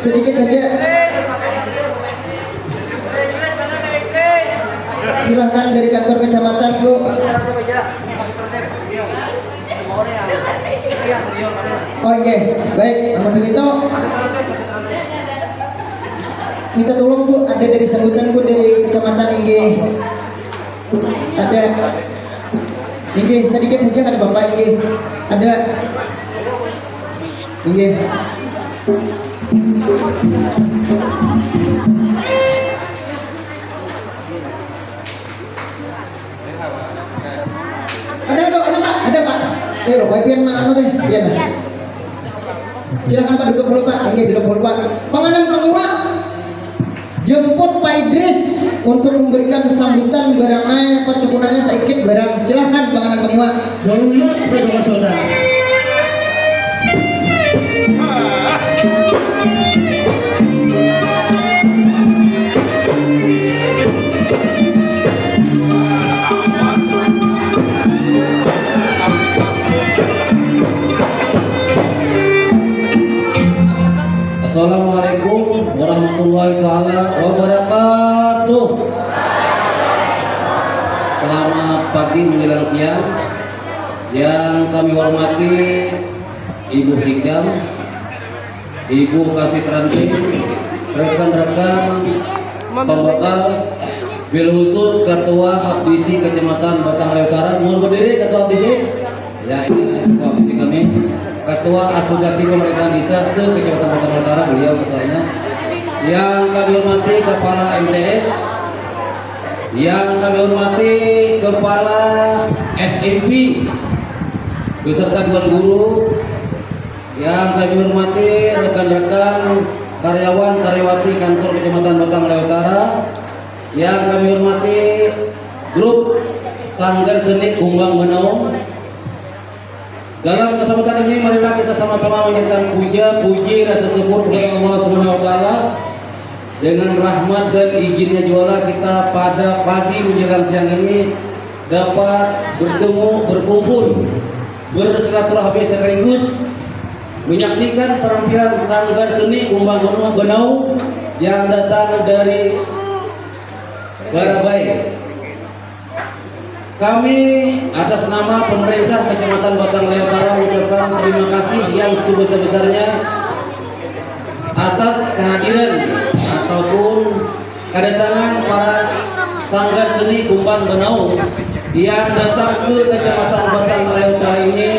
Sedikit aja. Silakan dari kantor kecamatan, Bu. Oke, baik. Amun begitu, minta tolong, Bu, ada dari sambutan, Bu, dari kecamatan, inggih. Ada. Inggih, sedikit saja, ada Bapak, inggih. Ada. Inggih. Ada, ada, ada, Pak. Ada, Pak. Ayo, Pak, pian mah anu teh, pian. Silakan, Pak, duduk dulu, Pak. Oke, duduk dulu, Pak. Panganan pangiwa, jemput Pak Idris untuk memberikan sambutan barang ai, pacukunannya saikit barang. Silakan, panganan pangiwa. Daulat, Bapak Sultan. Pagi menjelang siang, yang kami hormati Ibu Sikam, Ibu Kasih Ranting, rekan-rekan pembekal, bil khusus Ketua A P D C Kecamatan Batang Laya Utara. Mohon berdiri, Ketua A P D C. Ya, ini Ketua A P D C kami, Ketua Asosiasi Pemerintahan Desa se-Kecamatan Batang Laya Utara, beliau ketuanya. Yang kami hormati Kepala M T S, yang kami hormati Kepala S M P beserta Tuan Guru, yang kami hormati rekan-rekan karyawan karyawati Kantor Kecamatan Batang Laya Utara, yang kami hormati grup Sanggar Seni Kumbang Banaung. Dalam kesempatan ini, marilah kita sama-sama menyatakan puja, puji, rasa syukur kepada Allah Subhanahu wa Ta'ala. Dengan rahmat dan izinnya jualah kita pada pagi menjelang siang ini dapat bertemu, berkumpul, bersilaturahmi sekaligus menyaksikan penampilan Sanggar Seni Kumbang Banaung yang datang dari Barabai. Kami atas nama pemerintah Kecamatan Batang Laya Utara mengucapkan terima kasih yang sebesar-besarnya atas kehadiran ataupun kedatangan para Sanggar Seni Kumbang Banaung yang datang ke Kecamatan Batang Laya Utara ini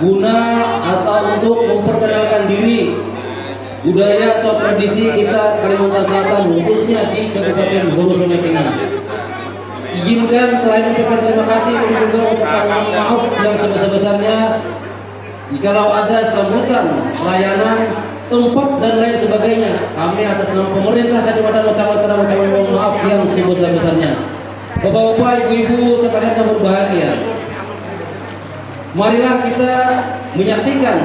guna atau untuk memperkenalkan diri, budaya atau tradisi kita Kalimantan Selatan, khususnya di Kabupaten Hulu Sungai Tengah. Izinkan selain ucapan terima kasih, kami juga ucapkan mohon maaf yang sebesar-besarnya jikalau ada sambutan, layanan, tempat, dan lain sebagainya. Kami atas nama pemerintah Kecamatan Batang Laya Utara mengucapkan mohon maaf yang sebesar-besarnya. Bapak-bapak, ibu-ibu sekalian yang berbahagia, marilah kita menyaksikan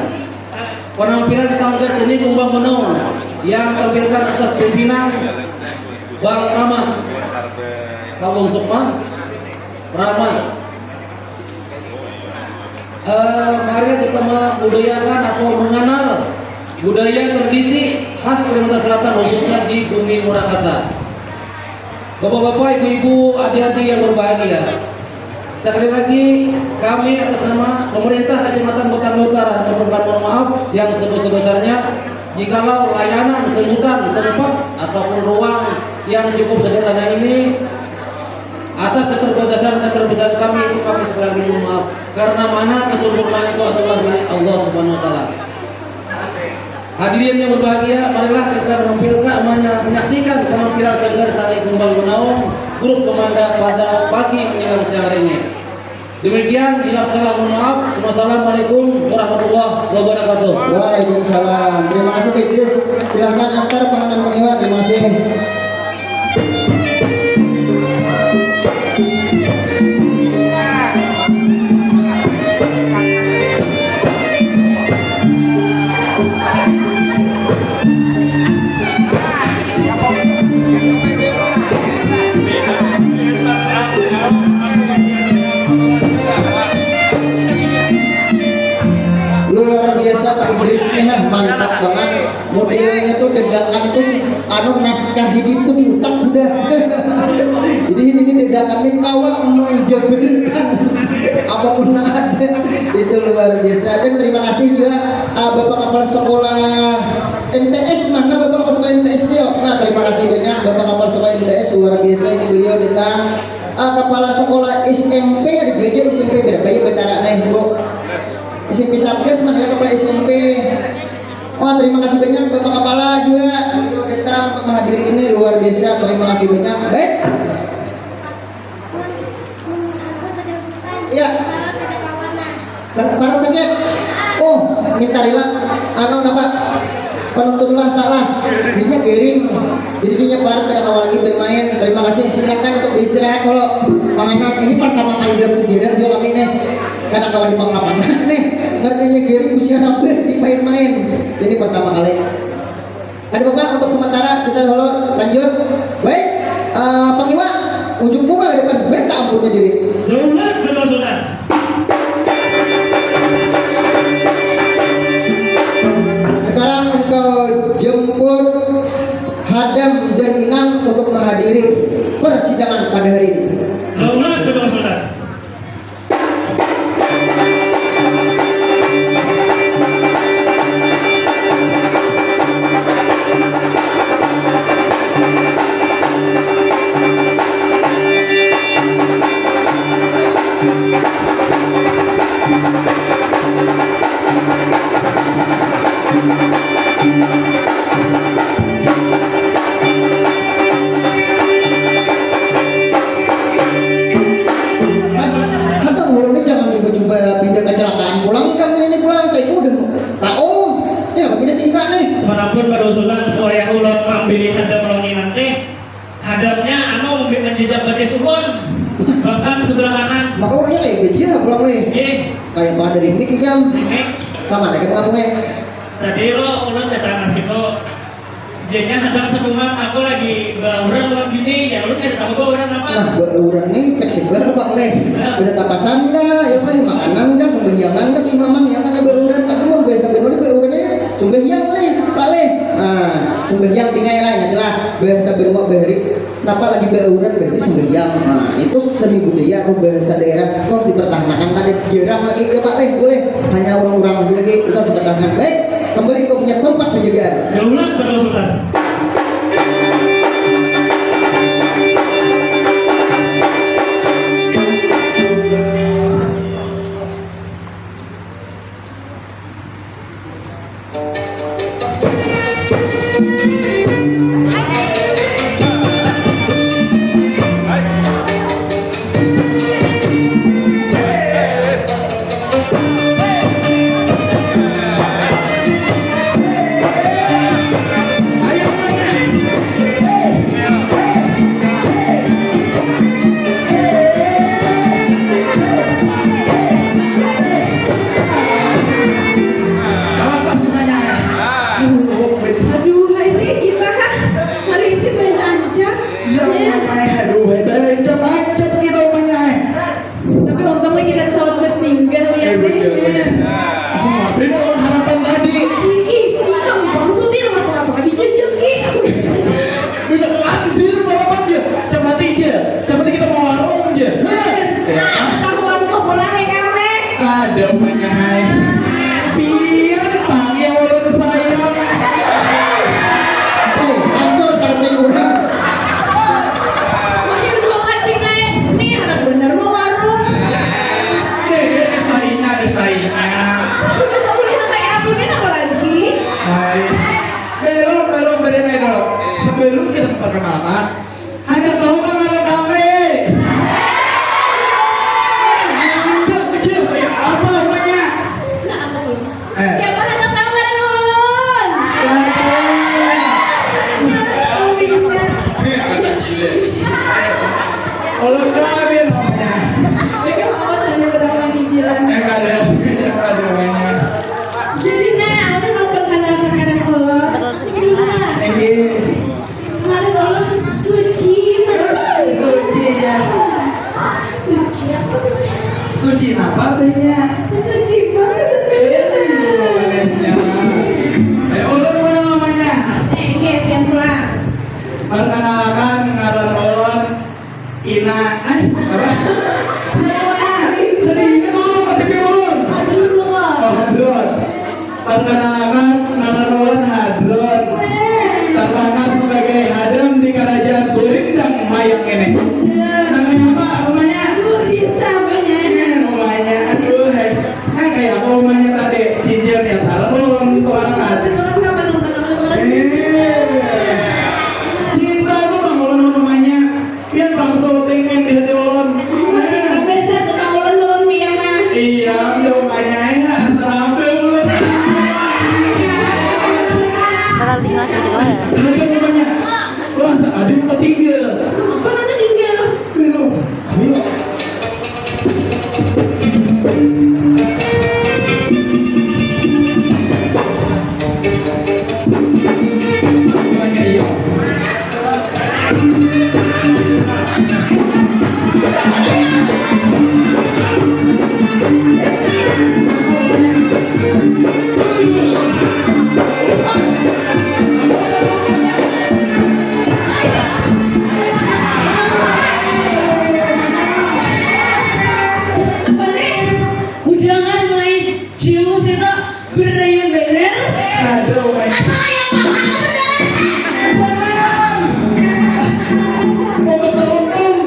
penampilan Sanggar Seni Kumbang Banaung yang tampilkan atas pimpinan Bang Rama, Pak Bung Sukma, Rama. Eh, marilah kita membudayakan atau mengenal budaya tradisi khas Kalimantan Selatan, khususnya di Bumi Murakata. Bapak-bapak, ibu-ibu, adik-adik yang berbahagia, sekali lagi kami atas nama pemerintah Kecamatan Batang Laya Utara mengucapkan mohon maaf yang sebesar-besarnya jikalau layanan, sambutan, tempat, ataupun ruang yang cukup sederhana ini, atas keterbatasan-keterbatasan kami itu kami sekali lagi mohon maaf. Karena mana kesempurnaan itu adalah milik Allah Subhanahu wa Ta'ala. Hadirin yang berbahagia, marilah kita menampilkan, menya-, menyaksikan penampilan Sanggar Seni Kumbang Banaung, grup Komanda pada pagi menjelang siang hari ini. Demikian, hilap salah mohon maaf. Wassalamualaikum warahmatullahi wabarakatuh. Waalaikumsalam. Terima kasih, Pak Idris. Silahkan antar panganan pengiwa. Terima kasih. Luar biasa Pak Idris nih, mantap banget. Modelnya tuh dedakan tuh si anu naskah ini tuh di utak udah. Jadi ini dedakannya kawa menjabarkan apapun yang ada. Itu luar biasa. Dan terima kasih juga, ah, Bapak Kepala Sekolah M T S, mana Bapak Kepala Sekolah M T S, Tio? Nah, terima kasih banyak Bapak Kepala Sekolah M T S, luar biasa ini beliau datang. Ah, Kepala Sekolah S M P ada juga, S M P berapa ya, Betara nih, Bu? S M P Sapres mana ya, Kepala S M P? Wah, terima kasih banyak Bapak Kepala juga, beliau datang untuk menghadiri ini, luar biasa. Terima kasih banyak. Baik. Iya. Kada, parat sakit. Oh, minta rila. Anu napa? Penuntun lah, Pak lah. Jadinya garing. Jadi dia parat kada kawa lagi bermain. Terima kasih. Silakan untuk beristirahat kalau panganan. Ini pertama kali dalam sejarah juga kami nih. Kada kawa di pangapangan nih. Ngertinya garing usia nambah dimain-main. Ini pertama kali. Ada Bapak, untuk sementara kita dulu lanjut. Baik, eh, Pangiwa, unjuk bunga ke depan. Baik, tak ampunnya diri. Daulat berpasukan. Sekarang engkau jemput Hadam dan Inang untuk menghadiri persidangan pada hari ini. Daulat berpasukan. Pun barusutan, wayah ulun mambilih hadam lawan Inan teh, hadamnya anu menjejak batis ulun, bahkan sebelah kanan. Maka urangnya kayak gajah pulang nih. Ih. Kayak pada rimik ikam. Rimik. Kamana kita kampungnya? Tadi lo ulun datang ke situ. Jadinya hadam sabungan, aku lagi bauran lawan bini, ya ulun kada tahu bauran apa. Nah, bauran nih fleksibel apa nih? Bisa tapasan kah? Ya, saya makanan kah? Sembahyangan kah? Imaman yang kada bauran. Aku mau bahasa benar bauran ini. Sumbahyang leh, Pak leh. Nah, sumbahyang tinggal lah, nyatilah bahasa benua bahari. Napa lagi bauran berarti sumbahyang. Nah, itu seni budaya atau bahasa daerah itu harus dipertahankan. Kada jarang lagi ya Pak leh, boleh hanya orang-orang lagi lagi itu harus dipertahankan. Baik, kembali ke punya tempat penjagaan. Daulat Batul Sultan. Aduh, hai, teh, kita, ha? Hari ini banyak ancam. Ya, umanya, aduh, hai, banyak ancam kita, umanya. Tapi untung lagi kita sawat bersinggah, lihat, eh, bener, teh. Bener. Beda lawan harapan tadi. Ih, ih, ih, kampung tuh, teh, nomor berapa kali jajaki? Bisa pandir balapan ja. Jam mati ja. Jam mati kita mau warung ja. Hah? Ya. Ah, tahuan tuh pulang ya kami. Kada punya hai. Pian pang yang ulun sayang. Tuh, hancur terpik urang. Mahir banget nih, Nay. Nih, harap bener mau warung. Deh, deh, dustainya, dustainya. Udah tak boleh kayak aku nih, apa lagi? Hai. Belum, belum, beri naik dulu. Sebelum kita memperkenalkan, handak tahu kan ngaran kami? Apa, apa namanya? Nah, aku dulu. Eh. Siapa handak tahu ngaran ulun? Waduh. Ngaran ulun. Ulun kami namanya. Aduh, awas, hanya pedang lagi jiran. Eh, kada. Kada, namanya. Jadi, nah, aku mau perkenalkan ngaran ulun. Dulu, nah. Iya. Ngaran ulun Suci, Mas. Eh, Suci, ya. Suci apa tuh? Suci apa tuh, ya? Suci banget. Eh, iya, manisnya. Eh, ulun mana namanya? Eh, iya, pian pulang. Perkenalkan, ngaran ulun Ina, eh, apa? Siapa namanya? Tadi ini mau apa T P ulun? Hadrun, kok. Oh, Hadrun. Perkenalkan, ngaran ulun Hadrun. Terkenal sebagai hadam di kerajaan Sulindang Mayang ini. Iya. Namanya apa rumahnya? Nur Desa, namanya. Ini rumahnya, aduh, hai. Nah, kayak apa rumahnya tadi? Cincin yang taruh ulun tuh anak. Masih belum, kapan nonton, kapan nonton? Eh. Cinta itu bang ulun rumahnya. Pian bang syuting main di hati ulun. Aduh, cinta bener tuh bang ulun, ulun pian nah. Iya, udah makanya ya, serabel ulun. Bakal tinggal sedikit lah ya. Ada rumahnya. Wah, ada yang tertinggal. Apa nanti tinggal? Belum. Ayo. Rumahnya iya. Apa nih? Kudangan mulai jauh situ. Berayun banar. Aduh, weh. Asa kaya papa aku dah. Jangan. Mau beruntung.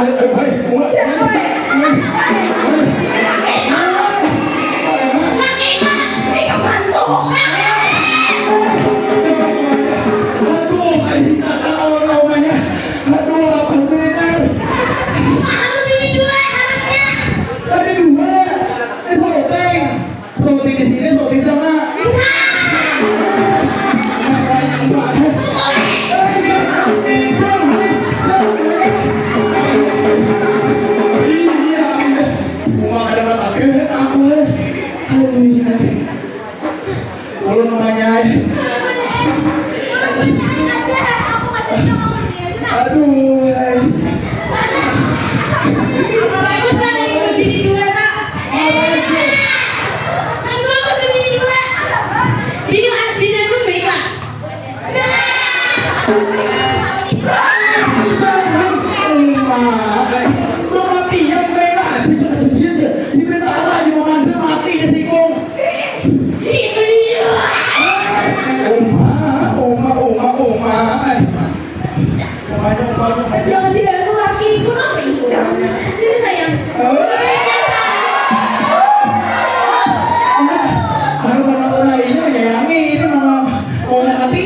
Hei, ulah. Hei, hei, hei. Aduh, ai, kakak lawan mamanya. Aduh, lapar banar. Aku bini dua, anaknya. Tadi dua. Ini syuting. Syuting di sini, syuting sana. Banyak banget. Eh, jangan, jangan, jangan. Iya, udah. Mau ada kata aku, eh. Aduh, iya. Ulun namanya, eh. Aduh, eh. Aku kan ada bini dua, Kak. Aduh, aku tuh bini dua. Bini, bini aku baiklah. Uma, eh, mati ya, Uma, aja, aja, aja. Di bentara, di mamanda, mati ya, sikung. Itu dia. Uma, Uma, Uma, Uma, eh. Jangan dianu laki, kurang tinggal. Sini, sayang. Ini baru menonton lainnya menyayangi, ini mau mau mati.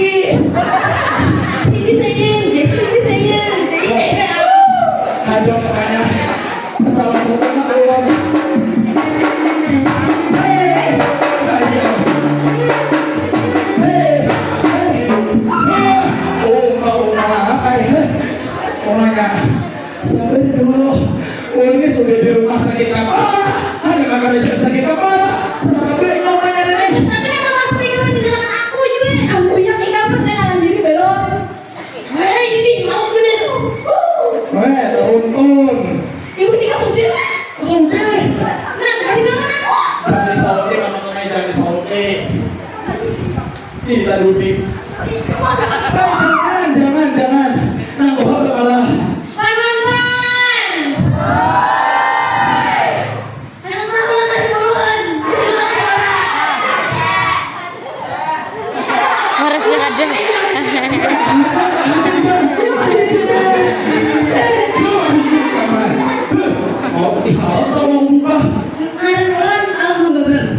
Sini, sayang. Sini, sayang. Ada makanya. Assalamualaikum warahmatullahi wabarakatuh. Hei, hei, hei, hei. Uma, Uma, ai, hei. Umanya, sabar dulu. Oh, ini sudah di rumah sakit kepala. Ada kakak kerja sakit kepala. Sabar, Umanya, ini. Tapi kenapa Mas Rika meninggalkan aku juga? Aku yang ikam perkenalan diri belum? Hei, ini mau bener. Weh, turun, turun. Ibu tiga mobil, Kak. Sudah. Kenapa meninggalkan aku? Jangan disalti, kamu tuh, jangan disalti. Ih, tadi Dudi. Eh, jangan, jangan, jangan. Nang tuha bakalah. Paman, Paman. Anak aku lah tadi ulun. Ulun tadi orang. Marasnya kada. Mau dihalau sama buka. Ngaran ulun Alma Babang.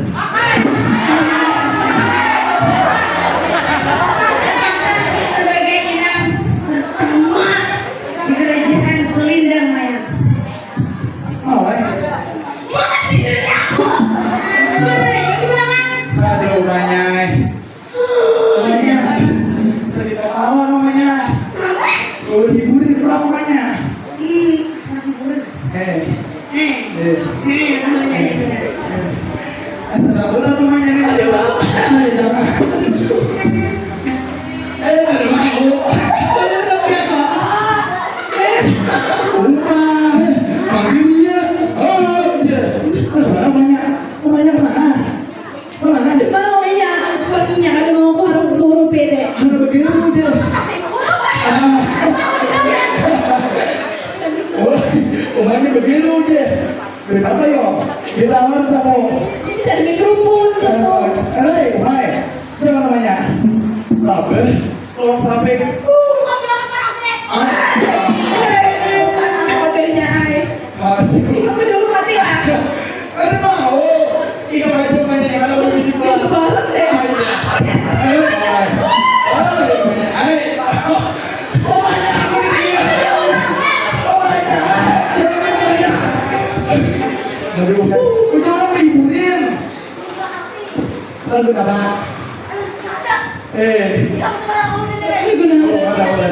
Sebagai inang pertama di kerajaan Selindang Mayang. Mau, eh? Mau kan tidak aku. Mana ya, gimana, Kak? Ada umanya, eh. Namanya Sri Kepala namanya. Apa? Oh, hiburin lah namanya. Hmm, anak hiburin. Eh. Eh. Eh. Eh, namanya hiburin. Asal aku lah namanya nih. Ada apa? Eh, jangan. Eh, ada apa? Udah, udah, udah. Eh. Rumah. Eh, panggil dia. Oh, dia. Mana namanya? Namanya mana? Mana? Mau iya, suaminya kada mau aku harus guru P D. Ada begitu dia. Ah. Oh, umanya begitu dia. Kenapa yo? Ditahan sama. Cari mikrofon, eh, eh, hai, jangan namanya. Labeh, tolong sampai. Ah. Ada, ada, ada, ada, ada, ada, ada, ada, ada, Aduh. Apa dulu mati lah? Kada mau. Ikam aja banyak yang ada di pulang. Itu banget deh. Ayo. Ayo, ayo. Ayo, ayo. Ayo. Oh, banyak aku di sini. Oh, banyak. Jangan banyak. Aduh. Udah hiburin. Lagu apa? Eh. Lagu apa? Oh, ada, ada.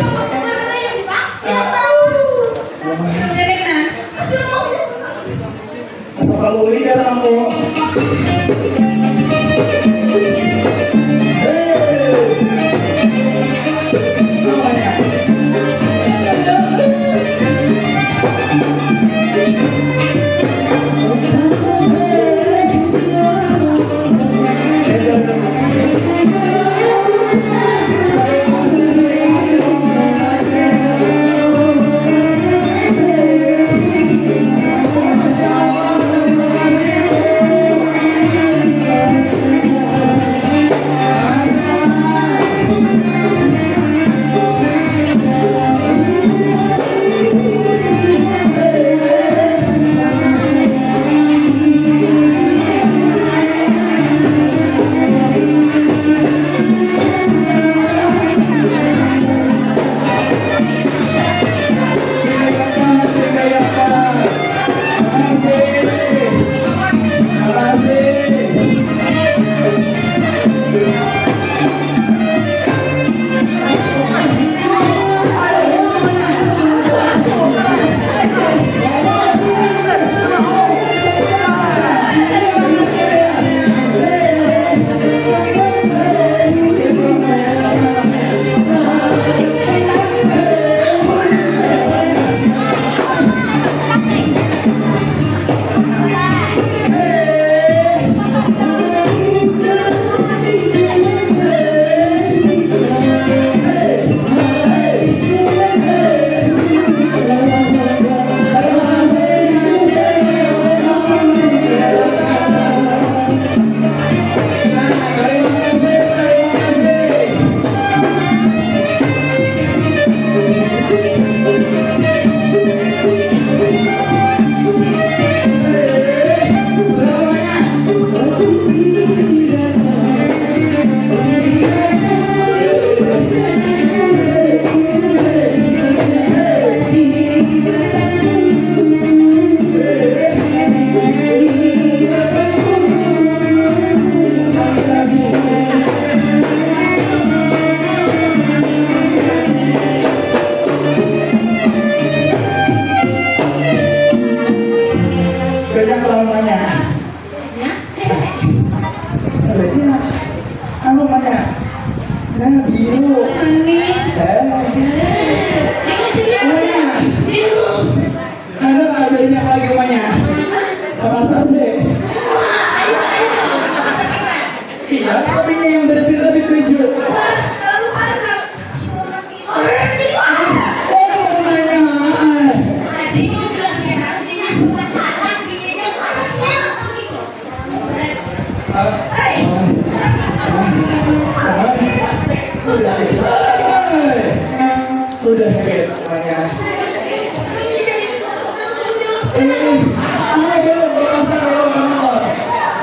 Eh. Bebek nah. Asal lalu ini kan aku. Eh. Apa ya? Nya. Nya? Ada dia. Anu, manya. Nah, biru. Manis. Eh. Tengok sini. Manya. Biru. Ada, ada banyak lagi, manya. Ke pasar sih. Iya, tapi ini yang berbeda-beda tujuh. Wah, terlalu parah. Orang jadi orang. Oh, mau nanya. Adanya bilang ya, adanya bukan anak, adanya anak gitu. Ah, ah, ah, ah. Sudah. Hei. Sudah, Beb. Nanya. Eh, ah, belum, belum, belum, belum, belum.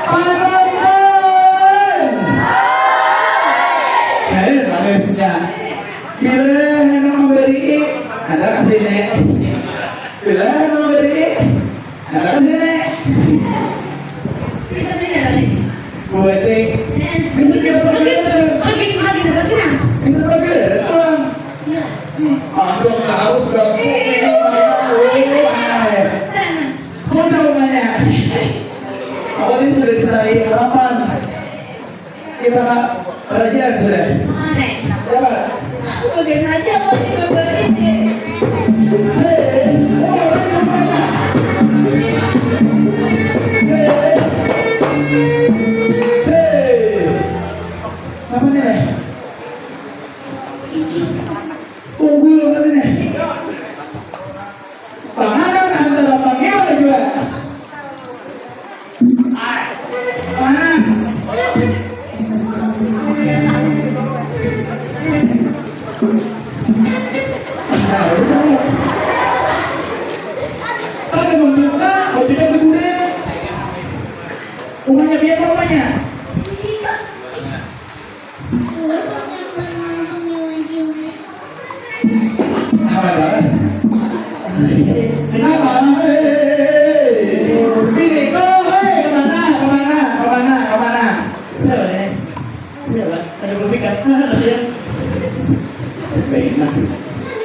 Penonton. Hei, manisnya. Bila handak memberi, ada kasih nek. Bila handak memberi, ada kasih nek. Bisa beda kali. Buati. Eh, bisa kita pergi. Makin, makin, makin. Bisa pergi pulang. Iya. Hmm, aduh, harus langsung minum air. Nah, nah. Sudah umanya. Apa ini sudah dicari harapan? Kita ka kerajaan sudah. Mana? Ya, Pak. Aku bagian raja, aku di bawah ini. Hei, oh, orang yang mana? Hei. Hei. Apa nih, nih? Unggul apa nih, nih? Panganan antara pangeran juga. Panganan. Kada membuka, mau tidak diguring. Umanya biar umanya. Aman banget. Kenapa? Hei, hei, hei, hei. Bini ko, hei, kemana, kemana, kemana, kemana? Iya, Bang. Iya, Bang. Ada kopi kan? Kasihan. Baik, nah.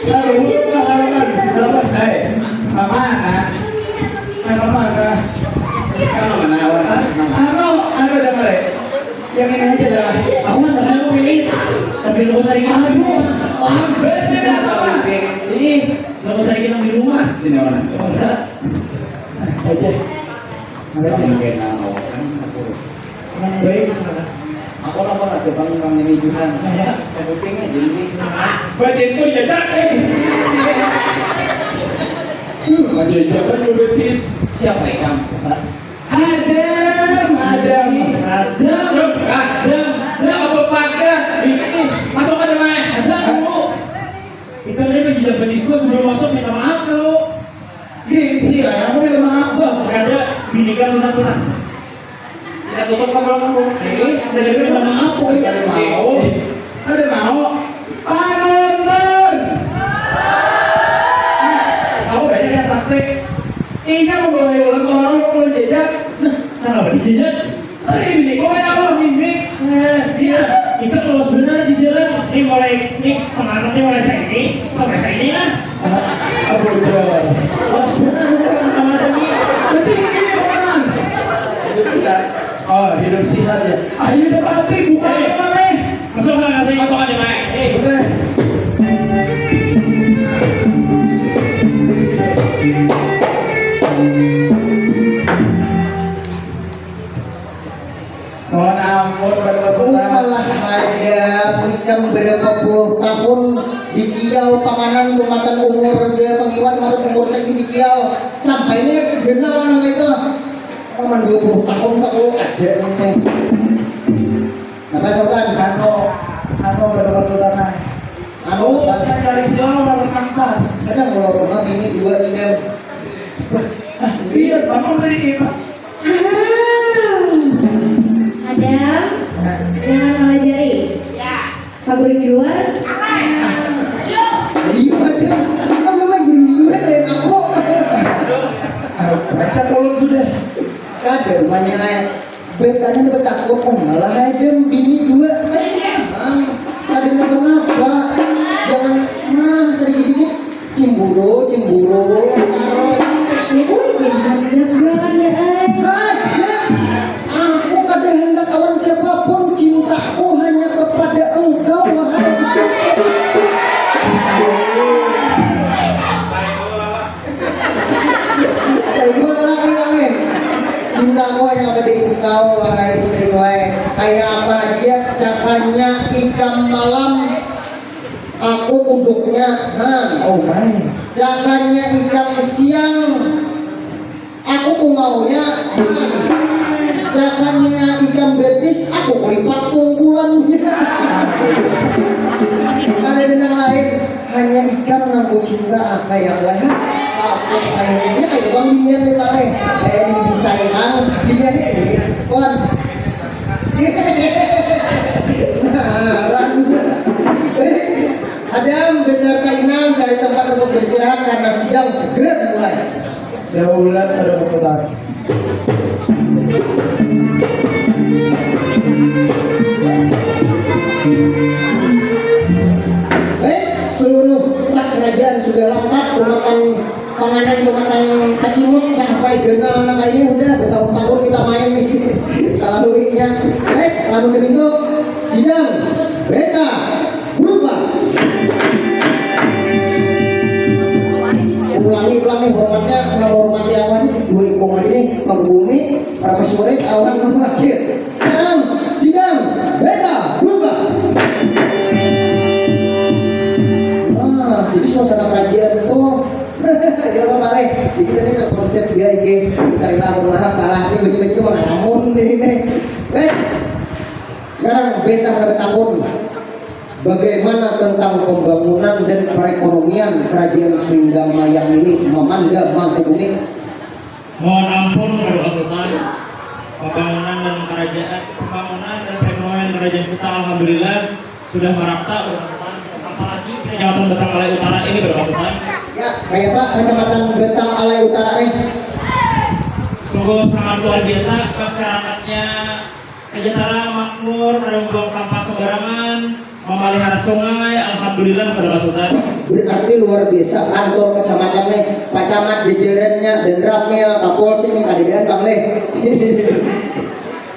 Lalu, lalu, lalu, lalu, hei, kemana? Nah, kemana? Kalau mana, mana? Anu, anu, dengar, eh. Yang ini aja dah. Aku mah tenang, aku pilih. Tapi lu sering. Aduh, lambat nih, dah, apa? Ini, lu sering kita di rumah. Sini, mana, sini. Aja. Kamu kena awak kan terus. Nang baik. Aku napa kada pang nang ini juga. Iya. Sebuting aja ini. Betis tuh diajak, eh. Tuh, ada ajakan lu betis. Siapa ikam? Adam, Adam. Adam. Adam. Adam. Apa pada? Itu. Masuk aja, Mai. Adam dulu. Ikam ini menjijak betis gua sebelum masuk minta maaf dulu. Gengsi ya, aku minta maaf, Bang. Kada, bini kan satu nah. Kita tutup ke belakang, Bang. Ini, jadi minta maaf, Bang. Kada mau. Kada mau. Panonton. Nah, aku banyak yang saksi. Inya memulai ulang orang, ulang jejak. Nah, kenapa dijejak? Sering ini, kau main apa, Mimik? Eh, iya, kita kelas benar di jalan. Ini mulai, ini penganut ini mulai saya ini, sampai saya ini lah. Ah, bocor. Kelas benar udah, kawan-kawan ini. Penting ini, kawan. Hidup sehat. Oh, hidup sehat ya. Ayo, cepat, Pi, buka apa, Meh? Masuk lah, kasih. Masuk aja, Mai. Eh, udah. Mohon ampun, Bapak Sultan. Umalah ada, ikam berapa puluh tahun di kiau panganan tumatan umur dia pengiwat tumatan umur segi di kiau. Sampai ini kenal nang itu. Paman dua puluh tahun saku ada ini. Napa, Sultan? Anu, anu, berapa, Sultan, nah? Anu, Sultan. Mencari silang lawan nang pas. Kadang kalau rumah bini dua ni, Dem. Wah, ah, iya, Bapak beri, Pak. Ah, Adam, nah, jangan melajari. Ya. Pak guru di luar. Iya, Adam. Kan memang guru di luar, lain aku. Aduh, baca kolom sudah. Kada, rumahnya, eh. Bertanya dapat takut, oh, malah ada bini dua. Eh, Bang, kada napa-napa. Jangan, nah, sedikit-dikit. Cemburu, cemburu, terus. Ibu, jangan dendam, jangan, ya, eh. Hah? Aku hanya apa di engkau, wahai istriku, wahai. Kayak apa aja cakanya ikam malam, aku kuduknya, han. Oh my. Cakanya ikam siang, aku tungaunya, han. Cakanya ikam betis, aku kulipat pungkulannya. Ada dengan lain. Hanya ikam nang kucinta, apa ya, weh? Apa kayaknya kayak bang binian nih, Bang, eh. Eh, ini bisa ikam, binian ini, Wan. Naran. Adam beserta Inang cari tempat untuk beristirahat karena sidang segera dimulai. Daulat ada keputar. Baik, seluruh staf kerajaan sudah lengkap, tumatan panganan, tumatan kacimut sampai ganal nang ini udah bertahun-tahun kita main nih. Kalau duitnya, baik, lamun begitu sidang beta berubah. Ulangi, ulangi hormatnya, nama hormati apa nih? Dua ikung aja nih, Mangku Bumi, Permaisuri, awan Mangku Akhir. Sekarang sidang beta buka. Nah, jadi suasana kerajaan itu ya apa, Pak, eh? Jadi kita ini terkonsep dia, iki. Kita rela, mohon maaf, kalah. Ini baju-baju itu mana namun ini nih. Baik. Sekarang beta ada betakun. Bagaimana tentang pembangunan dan perekonomian Kerajaan Sindang Mayang ini, Mamanda Mangkubumi? Mohon ampun, Bapak Sultan, pembangunan dan kerajaan, pembangunan dan perekonomian kerajaan kita, alhamdulillah, sudah merata, Bapak Sultan. Apalagi Kecamatan Betang Alai Utara ini, Bapak Sultan. Ya, kayak apa Kecamatan Betang Alai Utara nih? Sungguh sangat luar biasa, masyarakatnya sejahtera, makmur, kada membuang sampah sembarangan, memelihara sungai, alhamdulillah, Bapak Sultan. Berarti luar biasa kantor kecamatan nih, Pak Camat, jajarannya, Danramil, Kapolsek nih, kadadaan, Bang, leh.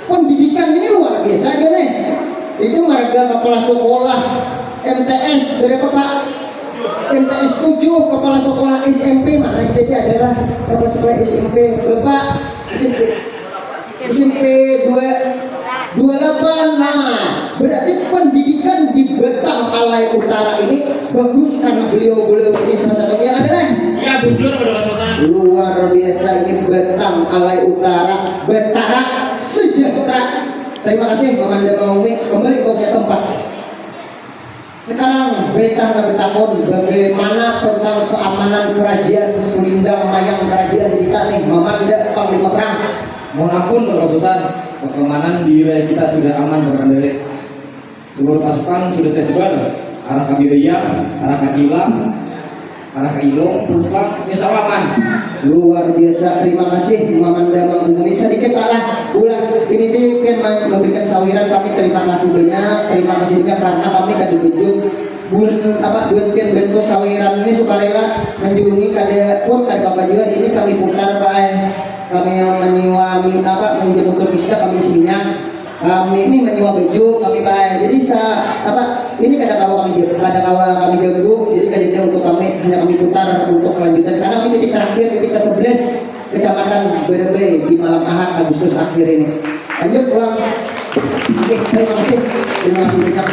Pendidikan ini luar biasa aja nih. Itu marga kepala sekolah M T S berapa, Pak? M T S tujuh, kepala sekolah S M P, mana yang jadi adalah kepala sekolah S M P, Bapak S M P. S M P dua, dua delapan. Nah, berarti pendidikan di Betang Alai Utara ini bagus karena beliau-beliau ini salah satunya adalah. Ya, bujur, Bapak Sultan. Luar biasa ini Betang Alai Utara, Betara sejahtera. Terima kasih, Mamanda Mangkubumi, kembali ke punya tempat. Sekarang beta nak betakun, bagaimana tentang keamanan kerajaan Sulindang Mayang, kerajaan kita nih, Mamanda Panglima Perang? Mohon ampun, Bapak Sultan, perkemanan di wilayah kita sudah aman terkendali. Seluruh pasukan sudah saya sebar, arah Kabiraya, arah Kakilang, arah Kailung, Purukang, insya Allah aman. Luar biasa, terima kasih, Mamanda Mangkubumi. Sedikit, Pak, lah, ulah ini ti pian ma-, memberikan sawiran kami, terima kasih banyak, terima kasih banyak karena kami kada bejuk bulan apa, bulan pian bantu sawiran ini sukarela menjulungi kada pun kada apa juga, ini kami putar, Pak, eh. Kami yang menyewa mi-, apa, menjemput turkisnya kami isi minyak. Kami ini menyewa baju, kami, Pak, eh. Jadi sa-, apa, ini kada kawa kami jam-, kada kawa kami ganggu, jadi kadada untuk kami, hanya kami putar untuk kelanjutan karena kami titik terakhir, titik ke sebelas. Kecamatan Barabai di malam Ahad Agustus akhir ini. Lanjut pulang. Oke, terima kasih. Terima kasih banyak.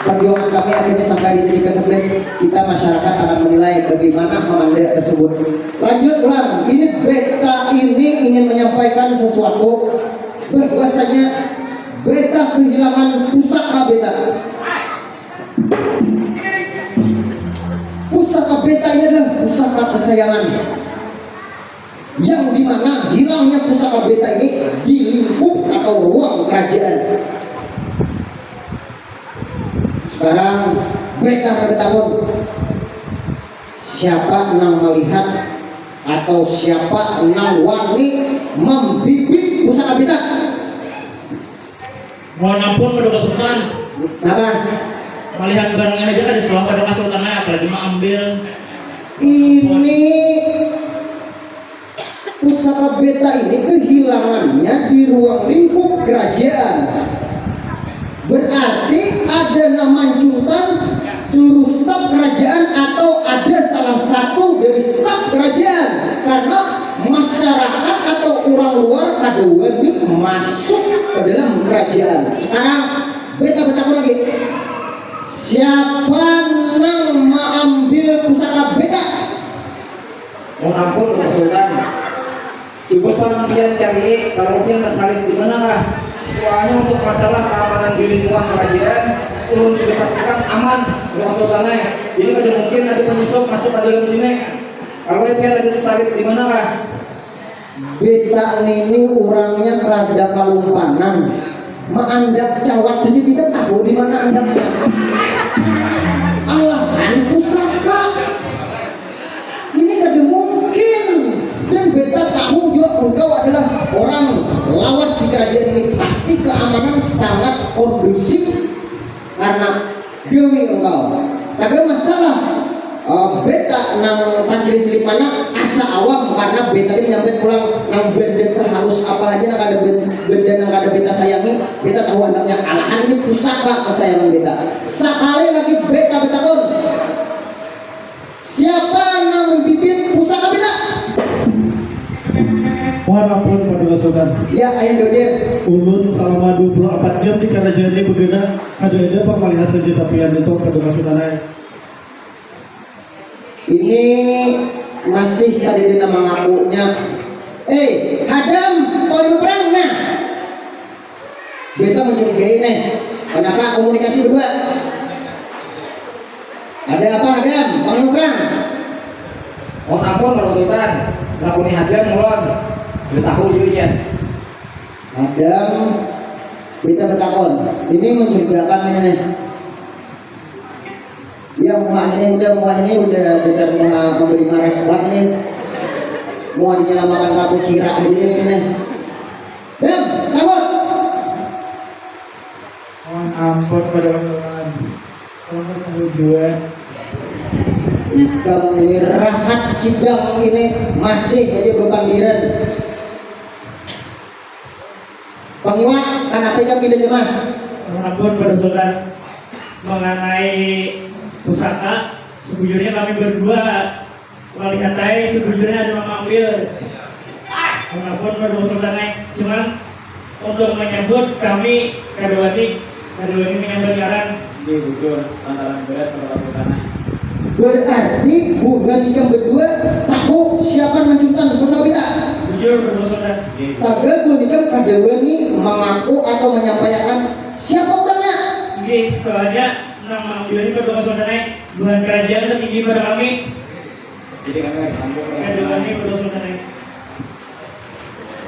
Perjuangan kami akhirnya sampai di titik ke sebelas. Kita masyarakat akan menilai bagaimana Mamanda tersebut. Lanjut pulang. Ini beta ini ingin menyampaikan sesuatu bahwasanya beta kehilangan pusaka beta. Pusaka beta ini adalah pusaka kesayangan. Yang dimana hilangnya pusaka beta ini di lingkup atau ruang kerajaan. Sekarang beta kada tahu siapa nang melihat atau siapa nang wani membibit pusaka beta. Mohon ampun, Paduka Sultan. Napa? Malihat barangnya haja kada suah Paduka Sultan, apalagi maambil. Ini pusaka beta ini kehilangannya di ruang lingkup kerajaan. Berarti ada nang mancuntan seluruh staf kerajaan atau ada salah satu dari staf kerajaan, karena masyarakat atau orang luar wani masuk ke dalam kerajaan. Sekarang beta bertakun lagi, siapa nang maambil pusaka beta? Mohon ampun, Bapak Sultan. Coba pang pian cari, kalau pian tasalib di mana kah? Soalnya untuk masalah keamanan di lingkungan kerajaan, ulun sudah pastikan aman, Bapak Sultan ai. Jadi kada mungkin ada penyusup masuk ke dalam sini. Kalau pian ada tasalib di mana kah? Beta nini urangnya kada kalumpanan, maandak cawat haja beta tahu di mana andaknya. Alahan pusaka. Ini kada mungkin. Dan beta tahu jua engkau adalah orang lawas di kerajaan ini. Pasti keamanan sangat kondusif karena gawi engkau. Tagal masalah. Uh, beta nang tasilip-silip mana asa awam karena beta tadi menyampaikan pulang nang benda seharus apa aja nang kada ben- benda nang kada beta sayangi, beta tahu andaknya. Alahan ini pusaka kesayangan beta. Sakali lagi beta betakun, siapa nang membibit pusaka beta? Mohon ampun, Paduka Sultan. Ya, ayah Dodir. Ulun selama dua puluh empat jam di kerajaan ini begena, kada ada pang malihat senjata pian itu, Paduka Sultan ai. Ini masih kada ada nang mangakunya. Eh, Hadam, panglima perang, nah. Beta mencurigai nih. Kenapa komunikasi berdua? Ada apa Hadam? Panglima perang. Mohon ampun, Bapak Sultan. Lakuni Hadam ulun. Sudah tahu juga dia. Hadam, beta betakon. Ini mencurigakan ini nih. Ya muha ini udah, muha ini udah dasar muha memberi maras banget nih. Muha dinyelamakan kaku cirak aja ini nih. Dam, sahut. Mohon ampun pada Tuhan. Kamu tahu juga. Kamu ini rahat sidang ini masih aja bepandiran. Pangiwa, kanapa ikam pindah cemas? Ampun pada Sultan, mengenai pusaka, sebujurnya kami berdua melihat ai sebujurnya ada mengambil. Ampun pada Sultan ai, cuman untuk menyebut kami kada wani, kada wani menyambat ngaran. Ini bujur, lantaran berat pada Sultan ai. Berarti buhan ikam berdua tahu siapa mancuntan pasal kita? Bujur, Bro Saudara. Tagal buhan ikam kada wani mangaku atau manyampaiakan siapa urangnya. Nggih, soalnya nang mangambil ini Bro Saudara, buhan kerajaan tu tinggi pada kami. Jadi kami harus sambung. Kada wani Bro Saudara.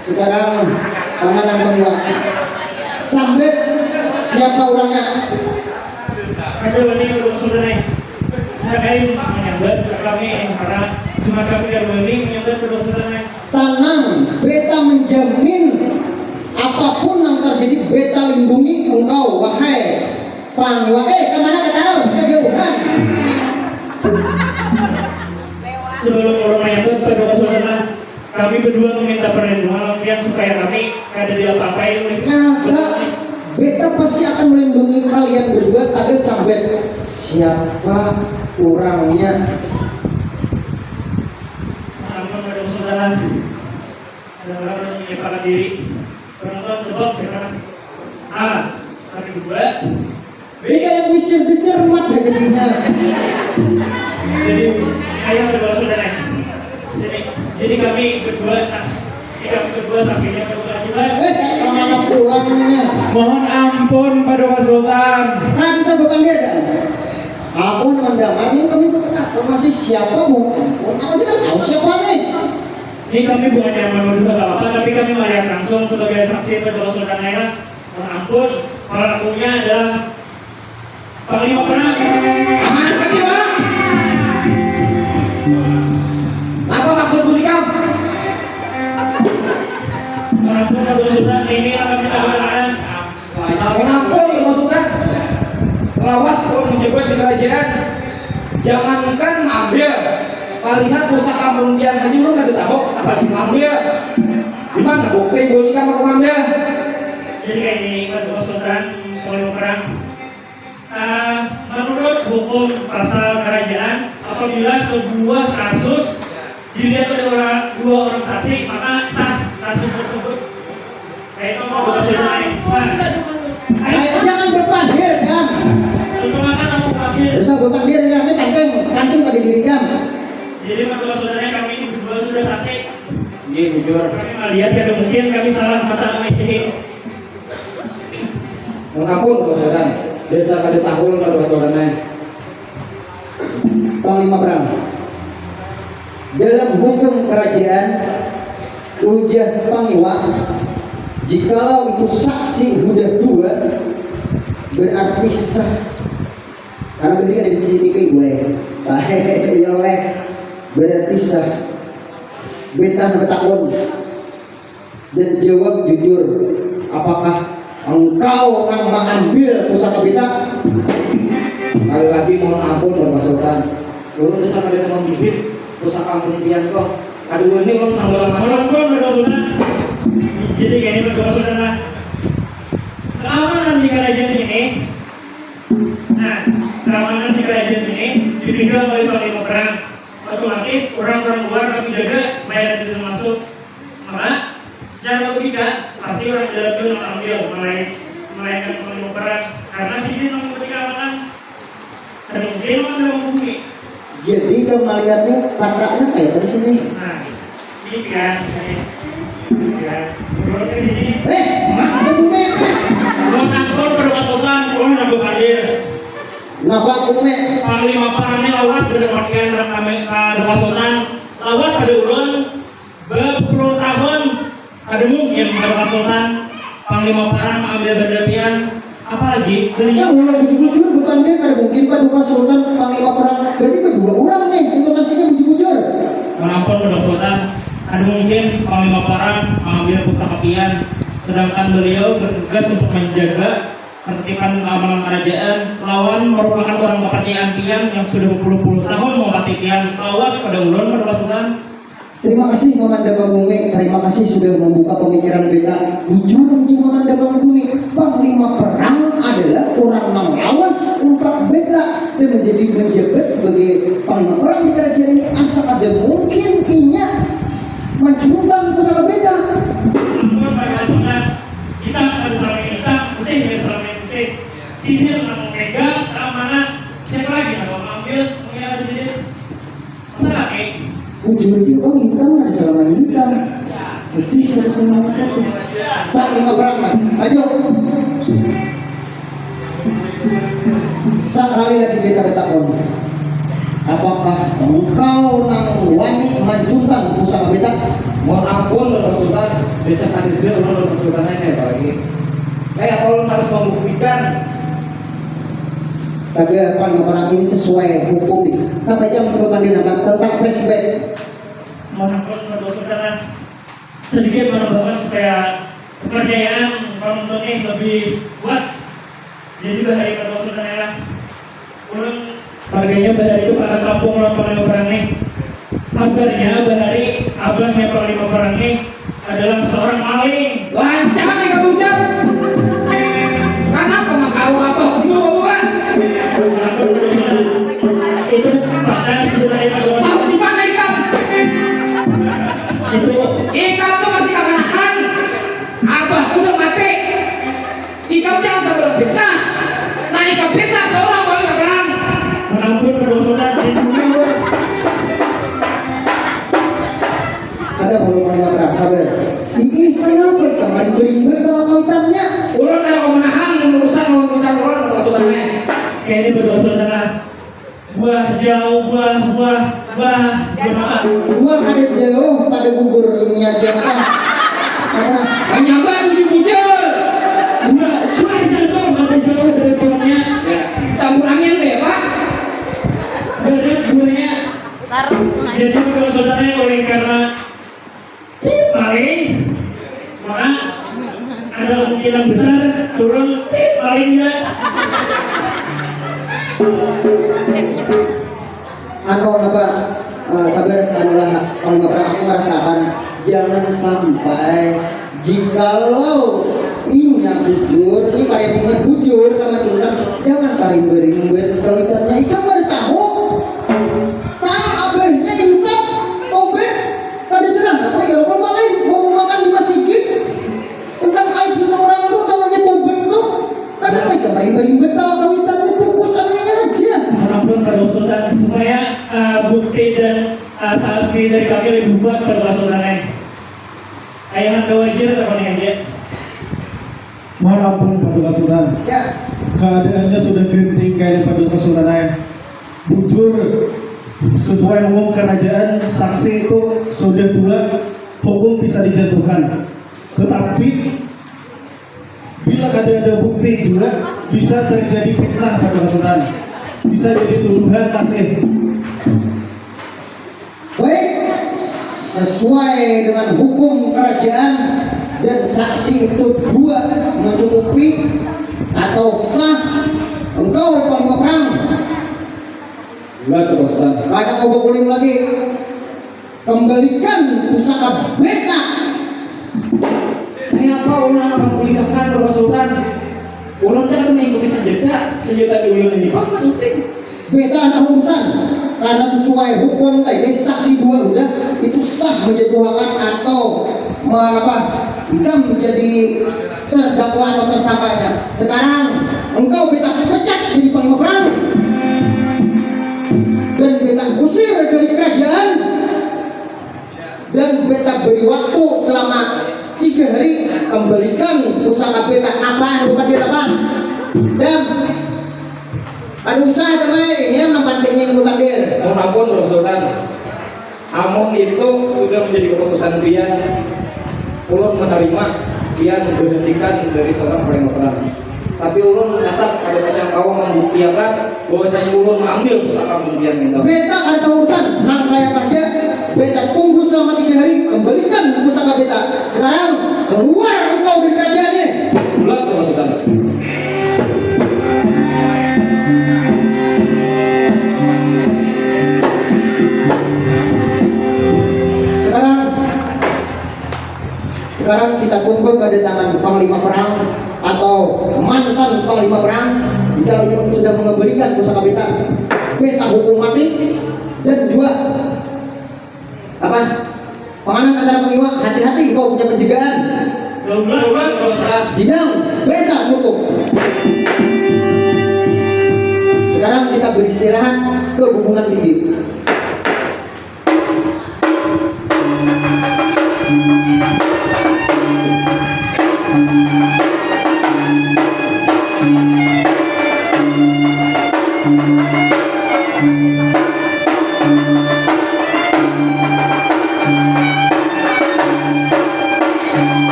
Sekarang tangan nang mengiwak. Sambat siapa urangnya? Kada wani ulun sudah nih. Kada kain menyambat kami orang. Cuma kami kada wani menyambat ulun sudah nih. Tanang, beta menjamin apapun yang terjadi beta lindungi engkau wahai pangiwa. Eh, kemana kita harus kejauhan. Sebelum ulun menyambat pada ulun sudah kami berdua meminta perlindungan lawan pian supaya kami kada diapa-apai ulih. Nah, Kak, beta pasti akan melindungi kalian berdua, tapi sampai siapa orangnya. Ampun, ada masalah. Ada orang yang menyepakkan diri. Penonton tebak siapa? A. Kami berdua. Beda yang Mister Mister Mat ya jadinya. Jadi, ayo berdua saudara. Sini. Jadi kami berdua, jadi kami berdua saksinya berdua juga. Eh, kemana pulang ini? Mohon ampun pada Pak Sultan. Kan saya bukan dia kan? Aku mendengar ini kami berkata masih siapa mohon ampun. Aku tidak tahu siapa nih. Ini kami bukan yang menuduh apa-apa, tapi kami melihat langsung sebagai saksi pada Pak Sultan Naira. Ampun, pelakunya adalah Panglima Perang. Aman lagi, Pak. Apa maksud bulikam? Ampun, Pak Sultan, ini akan kita gunakan. Ampun, Pak Sultan. Selawas kalau menjabat di kerajaan, jangankan ambil, melihat pusaka mundian saja belum ada tahu, apalagi ambil. Di mana bukti bulikam aku ambil? Jadi kayak ini, Pak Sultan, Panglima Perang. Uh, menurut hukum pasal kerajaan, apabila sebuah kasus dilihat oleh orang, dua orang saksi, maka sah kasus tersebut. Itu mau buka sudah. Ampun, Paduka Sultan. Ayo, jangan berpandir, Gam. Untuk makan kamu pandir. Bisa berpandir, Gam. Ini penting, penting pada diri, Gam. Jadi Paduka Sultan, kami ini berdua sudah saksi. Iya, bujur. Kami melihat, kada mungkin kami salah mata kami ini. Mun ampun, Paduka Sultan. Dasar kada tahu, Paduka Sultan, eh. Panglima perang. Dalam hukum kerajaan, ujar Pangiwa, jikalau itu saksi hudah dua, berarti sah. Karena tadi ada di C C T V gue. Iya oleh, berarti sah. Beta betakun dan jawab jujur, apakah engkau nang mengambil pusaka beta? Sekali lagi mohon ampun, Paduka Sultan. Ulun dasar kada nang mambibit pusaka ampun pian kok. Kada wani ulun sambarang masuk. Ampun, Paduka Sultan. Jadi gini, Paduka Sultan, nah. Keamanan di kerajaan ini, nah, keamanan di kerajaan ini dipegang oleh panglima perang. Otomatis orang-orang luar kami jaga supaya tidak masuk. Maka secara logika pasti orang dalam itu mengambil melain, melainkan panglima perang karena sini memiliki keamanan. Ada mungkin orang dalam bumi. Jadi kalau melihatnya pataknya kayak apa di sini? Nah, ini kan, ini kan, turun ke sini. Eh, mak ada bumi. Mau nampol pada pasukan, turun aku hadir. Kenapa aku bumi? Panglima perang ini lawas pada pakaian kami, Paduka Sultan. Lawas pada ulun, berpuluh tahun. Ada mungkin Paduka Sultan, Panglima perang mengambil benda pian. Apalagi Ya, beliau ulang bujur-bujur, bukan deh, kada mungkin Paduka Sultan panglima perang. Berarti berdua orang nih, intonasinya bujur-bujur. Menampun Paduka Sultan, ada mungkin Panglima perang mengambil pusaka pian, sedangkan beliau bertugas untuk menjaga ketertiban keamanan kerajaan lawan merupakan orang kepercayaan pian yang sudah berpuluh-puluh tahun mengobati pian lawas pada ulun Paduka Sultan. Terima kasih Mamanda Bumi, terima kasih sudah membuka pemikiran beta. Bujur dia Mamanda Bumi, panglima perang adalah orang nang lawas umpat beta dan menjadi menjabat sebagai panglima perang di kerajaan ini. Asa ada mungkin inya mancuntan pusaka beta. Ampun, Paduka Sultan. Hitam ada selama ini hitam, putih ada selama ini putih. Sini yang mau megang keamanan. Siapa lagi yang mau ambil? Mungkin ada sini. Masa lagi? Bujur dia, oh hitam ada selama ini hitam, putih ada selama ini putih. Panglima perang, ayo. Sekali lagi beta betakon, apakah engkau nang wani mancuntan pusaka beta? Mohon ampun, Paduka Sultan. Dasar kada jauh, Paduka Sultan, eh, apalagi. Eh, apa ulun harus membuktikan? Taga pangaparan ini sesuai hukum nih. Apa jam pemandiraman tentang flashback? Mohon ampun, Paduka Sultan, sedikit menambahkan supaya kepercayaan penonton ini lebih kuat. Jadi bahari Paduka Sultan ya, ulun harganya bahari itu karena kampung lawan panglima perang nih. Kabarnya bahari abahnya panglima perang nih adalah seorang maling. Wancang nih kabujar. Kenapa makawa apa bunuh bukan? Itu pada sebenarnya Paduka Tahu di mana ikan? itu Ikan tuh masih kakanakan. Abah udah mati. Ikam jangan sampai fitnah. Nah, ikam fitnah seorang paling berang. menampung Paduka Sultan di dunia. Ada belum panglima perang, sabar. Ih, kenapa ikan main berimber kalau kawitannya? Ulun kada mau menahan memutuskan mau minta ulun pasukannya. Kayak ini Paduka Sultan lah. Buah jauh, buah, buah, buah, buah apa? Gua ada jauh pada gugurnya aja apa? Apa? Menyambar tujuh bujur. Buah, buah jatuh, ada jauh dari pohonnya. Tambur angin deh, Pak. Berat buahnya. Jadi Paduka Sultan oleh karena paling maka ada kemungkinan besar turun paling ya. Anu apa? Eh, sabar, anu lah, panglima perang, aku merasakan jangan sampai jikalau inya bujur, ini parentinya bujur sama Sultan, jangan tarimba-rimba kawitannya. Ikam kada tahu, tang abahnya insaf, tobat, kada serang apa ya, apa paling mau makan di masjid. Tentang Dari kami lebih kuat pada Pak Sultan ai. Ayahanda wajar apa nih aja? Mohon ampun Paduka Sultan. Ya. Keadaannya sudah genting kayaknya Paduka Sultan ai. Bujur, sesuai hukum kerajaan, saksi itu sudah dua, hukum bisa dijatuhkan. Tetapi bila kada ada bukti juga bisa terjadi fitnah Paduka Sultan. Bisa jadi tuduhan masih. Baik, sesuai dengan hukum kerajaan dan saksi itu dua mencukupi atau sah, engkau panglima perang. Bulat, Pak Ustaz. Kada mau bakulim lagi. Kembalikan pusaka beta. Kayapa ulun handak mambulikakan, Pak Sultan? Ulun kada mengikuti senjata, senjata di ulun ini pang masih penting. Beta handak urusan, karena sesuai hukum tadi saksi dua udah, itu sah menjatuhkan atau me- apa, ikam menjadi terdakwa atau tersangkanya. Sekarang engkau beta pecat jadi panglima perang dan beta usir dari kerajaan. Dan beta beri waktu selama tiga hari, kembalikan pusaka beta. Apa anu bapandir apa? Dam. Kada usah damai, ini nang pantiknya yang bapandir. Mohon ampun, Pak Sultan. Amun itu sudah menjadi keputusan pian, ulun menerima pian berhentikan dari seorang panglima perang. Tapi ulun tetap kada pacang kawa membuktiakan bahwasanya ulun mengambil pusaka pun pian minta. Beta kada tahu urusan, nang kaya haja. Beta tunggu selama tiga hari, kembalikan pusaka beta. Sekarang, keluar engkau dari kerajaan ini. Bulat, Pak Sultan. Sekarang, sekarang kita tunggu kedatangan panglima perang atau mantan panglima perang. Jika ia sudah mengembalikan pusaka beta, beta hukum mati dan dua apa? Panganan antara pangiwa, hati-hati kau punya penjagaan. Sidang, beta tutup. Sekarang kita beristirahat ke Bubungan Tinggi.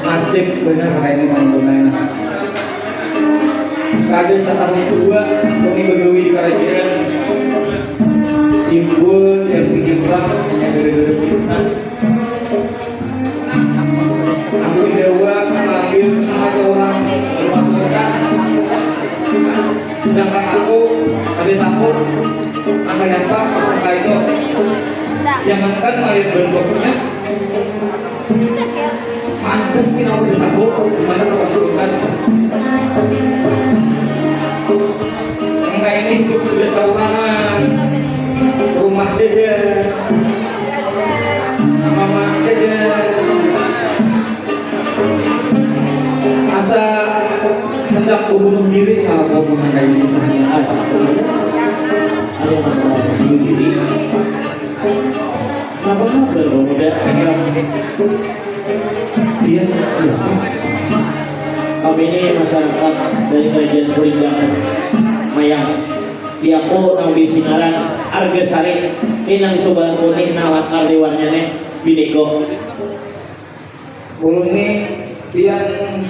Nasib banar kaya ini pantun ai nah. Kada satahun jua kami bagawi di karajaan. Timbul yang bikin urang Aku dibawa mengambil sama seorang pasukan, sedangkan aku ada takut. Nah, kayapa pusaka itu? Jangankan melihat bentuknya, mantap kita udah takut, gimana pasukan? Yang kayak ini hidup sudah saurangan, rumah dada, mama dada. Asa hendak bunuh diri kalau mengenai kisahnya. Ada, ada masalah bunuh diri. Kenapa kabar pemuda? Dia siapa? Kami ini masyarakat dari Kerajaan Surindang, Mayang. Diaku nang bisi ngaran Arga Sari. Ini nang subalah kuning nang lakar liwarnya nih, biniku. Ulun ni pian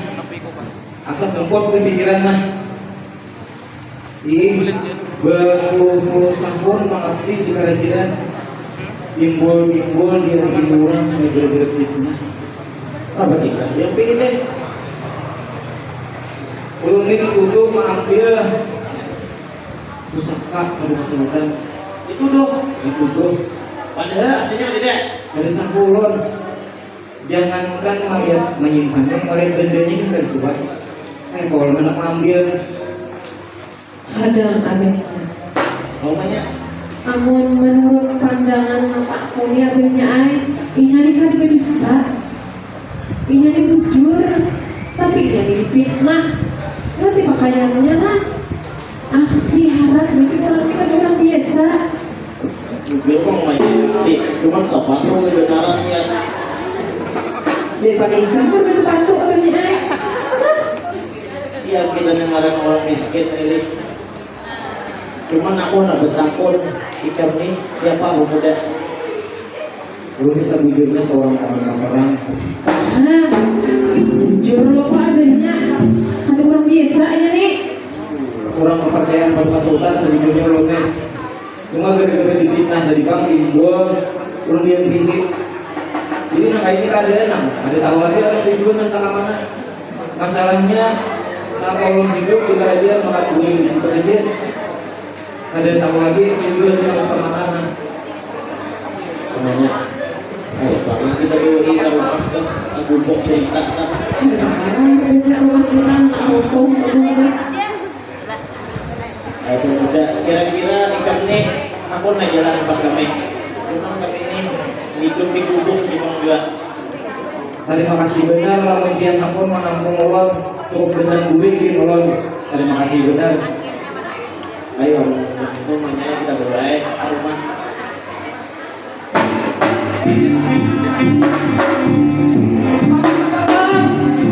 asa kempot di pikiran nah. Ih, berpuluh-puluh tahun mangabdi di karajinan. Timbul-timbul dia di urang hanya gara-gara fitnah. Apa kisah yang pengen deh? Ulun ni dituduh maambil pusaka kada kasahutan. Itu doh dituduh. Padahal aslinya tidak. Kada tahu ulun. Jangankan malihat manyimpannya, malihat bendanya gin kada suah. Eh, kawalan handak maambil. Hadang abahnya. Kamu tanya. Amun menurut pandangan mataku ni abahnya ai, inya ni kada badusta. Inya ni bujur, tapi inya ni dipitnah. Lihat pakaiannya nah. Aksi harat berarti urang ni kada urang biasa. Bujur pang umanya aksi, cuman sapatu kebenarannya. Daripada ikam pun bersepatu katanya ai. Biar kita dengaran orang miskin ini. Cuman aku nak bertakun, ikam nih siapa pemuda? Ulun ni sabujurnya seorang panglima perang. Nah, bujur lo pak adanya. Kada urang biasa inya ni. Kurang kepercayaan pada pasukan sabujurnya ulun ni. Cuma gara-gara difitnah tadi pang timbul ulun diam tinggi. Jadi nang kaya ini kada nang kada tahu lagi orang tujuan nang ka mana. Masalahnya saat ulun hidup di kerajaan maka buli di situ aja. Kada tahu lagi tujuan harus kemana nah. Namanya, eh, pernah kita dulu di rumah tuh, gubuk cerita kan. Ada rumah kita, rumah kita, rumah kita. Aduh, udah kira-kira ikam nih, aku nanya lah tempat kami. Memang kami nih hidup di gubuk memang juga. Terima kasih benar lamun pian hakun manampung ulun, cukup gasan bulik gin ulun. Terima kasih benar. Ayo, aku manyai kita berulai ke rumah.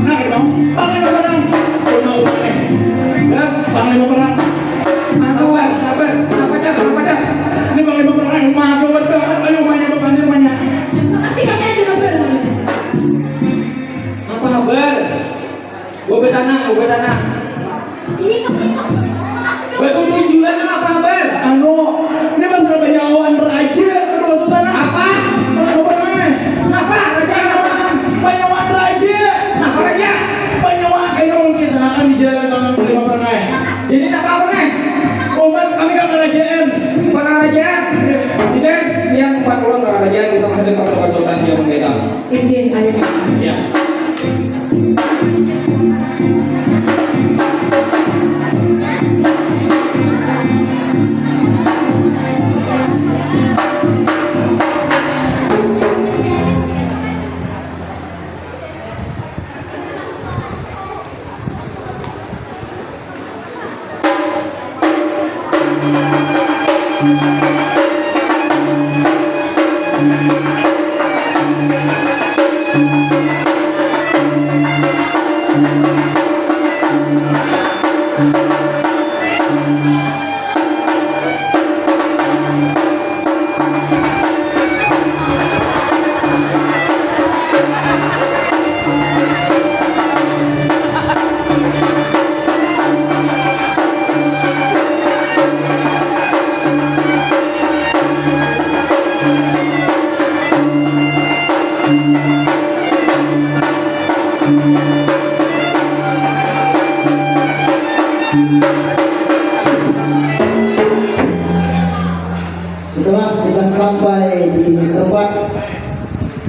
Nah, dong, panglima perang. Rumah ubah nih. Ya, panglima perang. Sabar, sabar. Kenapa dah? Kenapa dah? Ini panglima perang. Rumah gawat banget. Ayo, banyak banyak banyak. Makasih, Kakak, juga. Apa kabar? Bobetanang, bobetanang. Ih, kamu itu. Batutunjuran apa kabar? Anu, ini masalah banyawaan raja, kedua saudara. Apa? Kenapa? Kenapa? Raja kenapa? Banyawaan raja. Kenapa raja? Banyawaan, ayo ulun kisahkan di jalan Taman Lima Perangai. Jadi kenapa aku nih? Umat kami ke kerajaan. Bukan kerajaan. Presiden yang empat puluh ke kerajaan, kita masih dekat ke Sultan dia membeda. Inggih, ayo. Ya.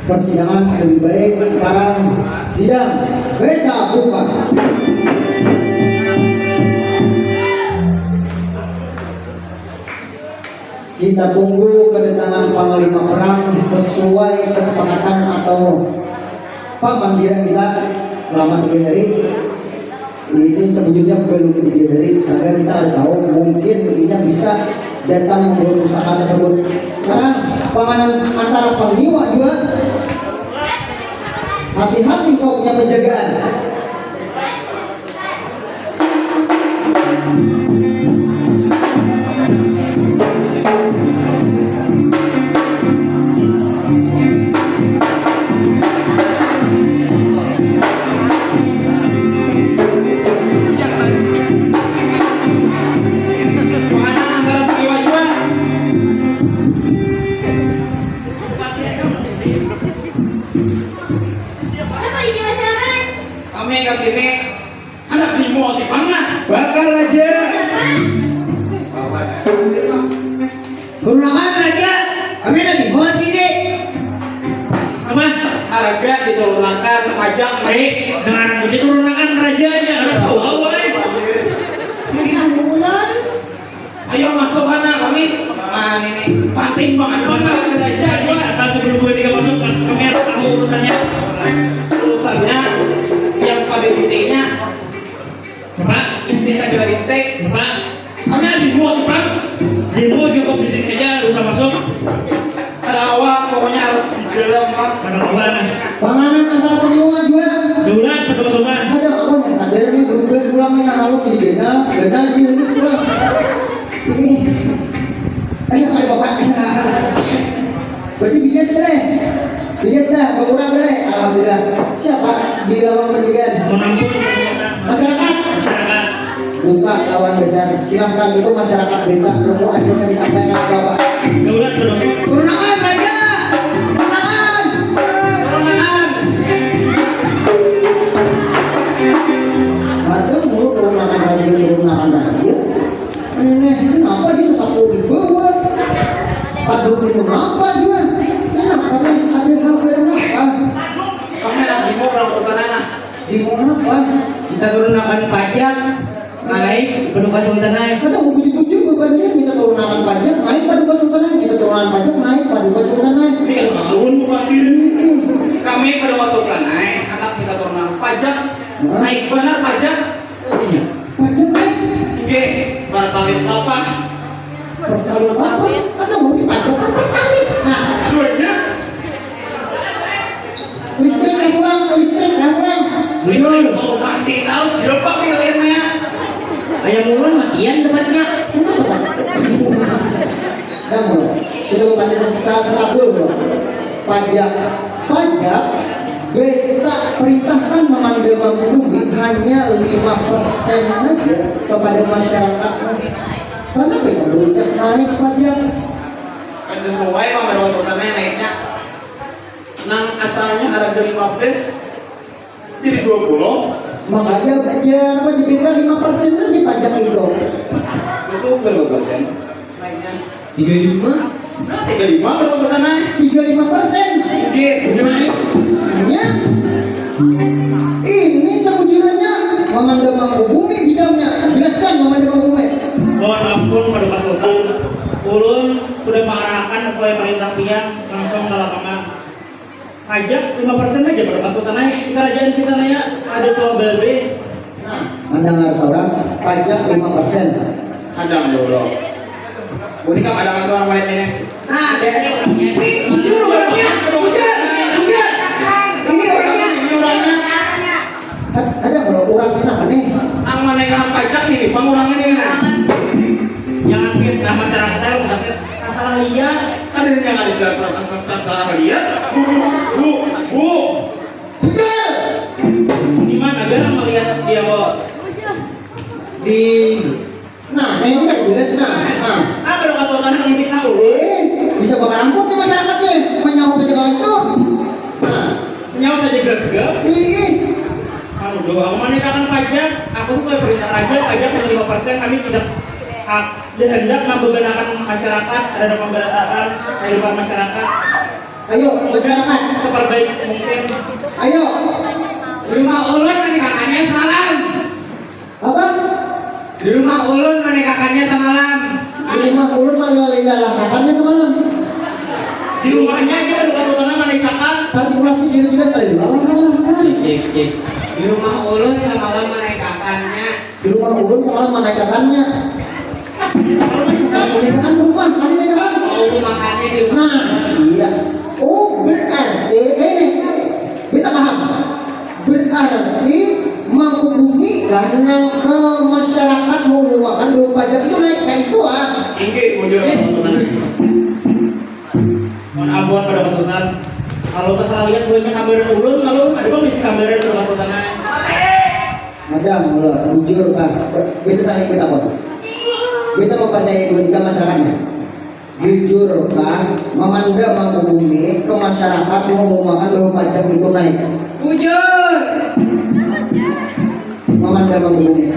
Persidangan lebih baik sekarang sidang beta buka. Kita tunggu kedatangan panglima perang sesuai kesepakatan atau pamanggilan kita selama tiga hari. Ini sebujurnya belum tiga hari, karena kita ada tahu mungkin inya bisa datang membawa pusaka tersebut. Sekarang panganan antara pangiwa juga. Hati-hati kau punya penjagaan. Kami ke sini anak demo di pangah. Bakal aja. Turunakan raja, kami ada di bawah sini. Apa? Harga diturunakan, pajak naik. Nah, diturunakan rajanya, harus tahu, eh. Ini ambulan. Ayo masuk, anak kami. Nah, ini penting banget, bang. Raja juga. Nah, sebelum gue tiga masuk, kami harus tahu urusannya. Urusannya yang pada intinya Bapak, inti segera inti. Bapak, kami ada demo, Bapak. Demo cukup di sini aja, usah masuk. Ada awak, pokoknya harus di dalam, Pak. Ada kawan. Panganan antara penyewa juga. Daulat, pada pasukan. Ada kawan yang sadar nih, berubah pulang nih, nah, halus jadi ganal, ganal jadi halus pulang. Ih. Ayo, ayo, Bapak. Berarti bigas ya, deh? Bigas dah, berkurang deh. Alhamdulillah. Siapa di lawang penjagaan? Masyarakat. Masyarakat. Buka, kawan besar. Silahkan, itu masyarakat beta. Ilmu ajaran disampaikan ke Bapak. Turunakan, raja. Turunakan. Turunakan. Ada mulu turunakan raja, turunakan raja. Aneh, kenapa dia sesapu di bawah? Aduh, ini kenapa dia? Kenapa nih? Ada kabar apa? Kami anak demo, Bang Sultan, nah. Demo apa? Kita turunakan pajak, naik, Paduka Sultan naik. Ada mau bujur-bujur bebannya, kita turunakan pajak, naik, Paduka Sultan naik, kita turunakan pajak, naik, Paduka Sultan naik. Ini kan tahun bukan diri. Kami Paduka Sultan naik, anak kita turunakan pajak, naik benar pajak. Iya. Pajak, eh? Nggih, bartalit lapah. Bartalit lapah? Ada mau dipajak apa bartalit? Nah, duanya. Listrik dah pulang, listrik dah pulang. Listrik mau mati, harus diapa pilihannya? Ayam ulun matian dapatnya. Kenapa, Pak? Dah mulai. Kita mau pada sa-, sa-, stabil, Pak. Pajak. Pajak, beta perintahkan mamandamang bumi hanya lima persen saja kepada masyarakat. Karena kita berucap naik pajak. Kan sesuai, Pak, Pak Sultan, naiknya. Nang asalnya harga lima belas, jadi dua puluh. Makanya, ya, apa, diberikan lima persen saja pajak itu. Itu berapa persen naiknya? Tiga lima. Nah, tiga lima kalau sudah naik. Tiga lima persen. Iya, bener. Naik. Iya. Ini sebujurnya mamandamang bumi bidangnya. Jelaskan mamandamang bumi. Mohon ampun, Paduka Sultan. Ulun sudah mengarahkan sesuai perintah pian langsung ke lapangan. Pajak lima persen aja, Paduka Sultan ai. Kerajaan kita naya ada suah babe. Nah, mandangar saurang, pajak lima persen. Hadang dulu. Budi kam ada suara mulai ini. Nah, ada. Wih, bujur orangnya. Bujur, bujur. Ini orangnya. Ini orangnya. Had-, ada kalau orangnya apa nih? Ang mana yang pajak ini, bang, orangnya ini, nah. Jangan fitnah masyarakat, ayo, kasih. Tasarah liar. Kada ada yang ada tasarah liar. Bu, bu, bu, bu. Betul. Di mana? Garang melihat dia, Bos. Di, nah, ini kan jelas, nah. Nah. Apa lo kasih tanah yang kita tahu? Eh, bisa bakar angkut nih masyarakat nih. Menyahut aja kalau itu. Nah. Menyahut aja gagap. Ih. Anu doang, menegakkan pajak, aku sesuai perintah raja, pajak yang lima persen, kami tidak, ah, hendak membebanakan masyarakat terhadap pemberantakan kehidupan masyarakat. Ayo, masyarakat. Seperbaik mungkin. Ayo. Di rumah ulun manikahannya semalam. Apa? Di rumah ulun manikahannya semalam. Di rumah ulun malilalahakannya semalam. Di rumahnya aja baru kasultanan manikahan. Artikulasi jelas-jelas tadi. Lalahalahakan. Cik, cik, cik. Di rumah ulun semalam manikahannya. Di rumah ulun semalam manikahannya. Manikahan rumah, ada nikahan. Oh, makanya di rumah. Nah, iya. Oh, berarti, eh, ini. Beta paham. Berarti Mangku Bumi kah nang ke masyarakat mengumumkan bahwa pajak itu naik, kayak itu ah. Inggih, bujur, Pak Sultan. Mohon ampun pada Pak Sultan. Kalau tersalah lihat banyak gambaran ulun, kalau ada bang bisi gambaran pada Pak Sultan. Ada, mula bujur kah? Be- Beta saling beta apa? Beta mempercayai dua ikam masyarakatnya. Jujur kah, mamanda Mangku Bumi ke masyarakat mengumumkan bahwa pajak itu naik? Bujur. Mamanda Mangku Bumi.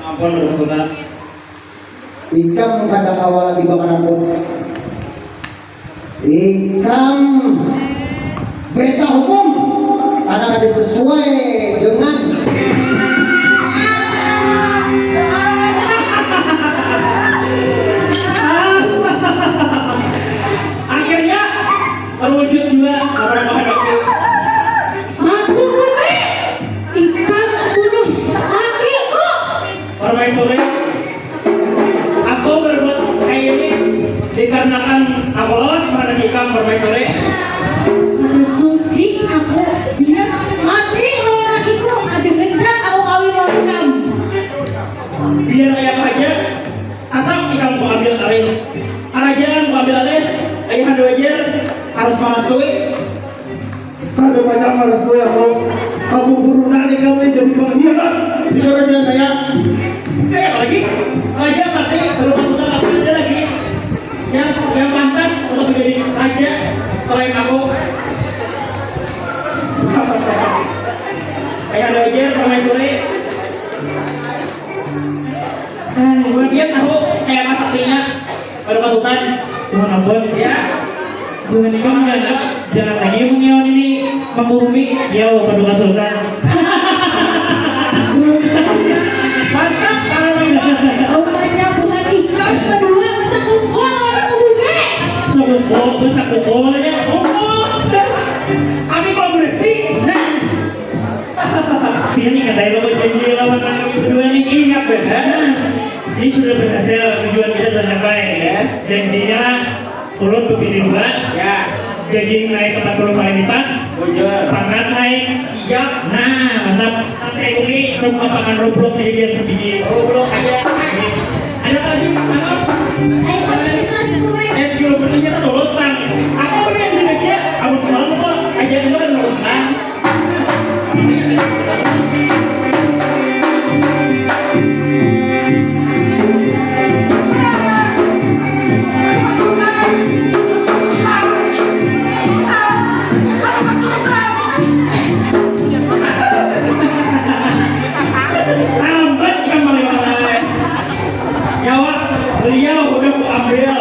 Ampun, Pak Sultan. Ikam kada kawa lagi bakaramput. Ikam beta hukum karena kada sesuai dengan. Akhirnya terwujud juga apa yang menghadapi. Mangku Bumi, ikam bunuh lakiku. Permaisuri, aku berbuat kayak ini dikarenakan aku lawas menghadapi ikam, Permaisuri. Sudi aku biar mati lawan lakiku, ada hendak aku kawin lawan ikam. Biar kayak apa aja, tetap ikam ku ambil alih. Kerajaan ku ambil alih, ayahanda wajar harus merestui. Kada pacang marastui aku. Aku burunan ikam ni jadi pengkhianat di kerajaan kaya. Kaya apa lagi? Raja mati, belum masuk tempat ada lagi yang yang pantas untuk menjadi raja selain aku. Kaya ada aja permaisuri. Buat dia tahu kaya apa saktinya. Baru pasukan. Mohon ampun. Ya. Buhan ikam jangan, jangan lagi mengiau ini mangku bumi. Ya, baru pasukan. Mantap, kalau mantap. Rupanya buhan ikam kedua bisa kumpul orang bumi. Bisa kumpul, bisa kumpul ya. Kumpul. Kami kolaborasi. Nah. Pian ingat aja lo janji lawan kami berdua nih. Ingat benar. Ini sudah berhasil, tujuan kita tercapai. Ya. Janjinya ulun bebini dua. Ya. Gaji naik empat puluh kali lipat. Bujur. Pangkat naik. Siap. Nah, mantap. Saya ini ke lapangan Roblox aja biar sebiji. Roblox aja. Ada apa lagi? Apa? Ayo, kita langsung mulai. Eh, sebelum bertanya, kita terus, Bang. Apa yang bisa dia? Kamu semalam kok aja itu kan terus, Bang. Lambat ikam malih makan. Nyawa beliau udah ku ambil.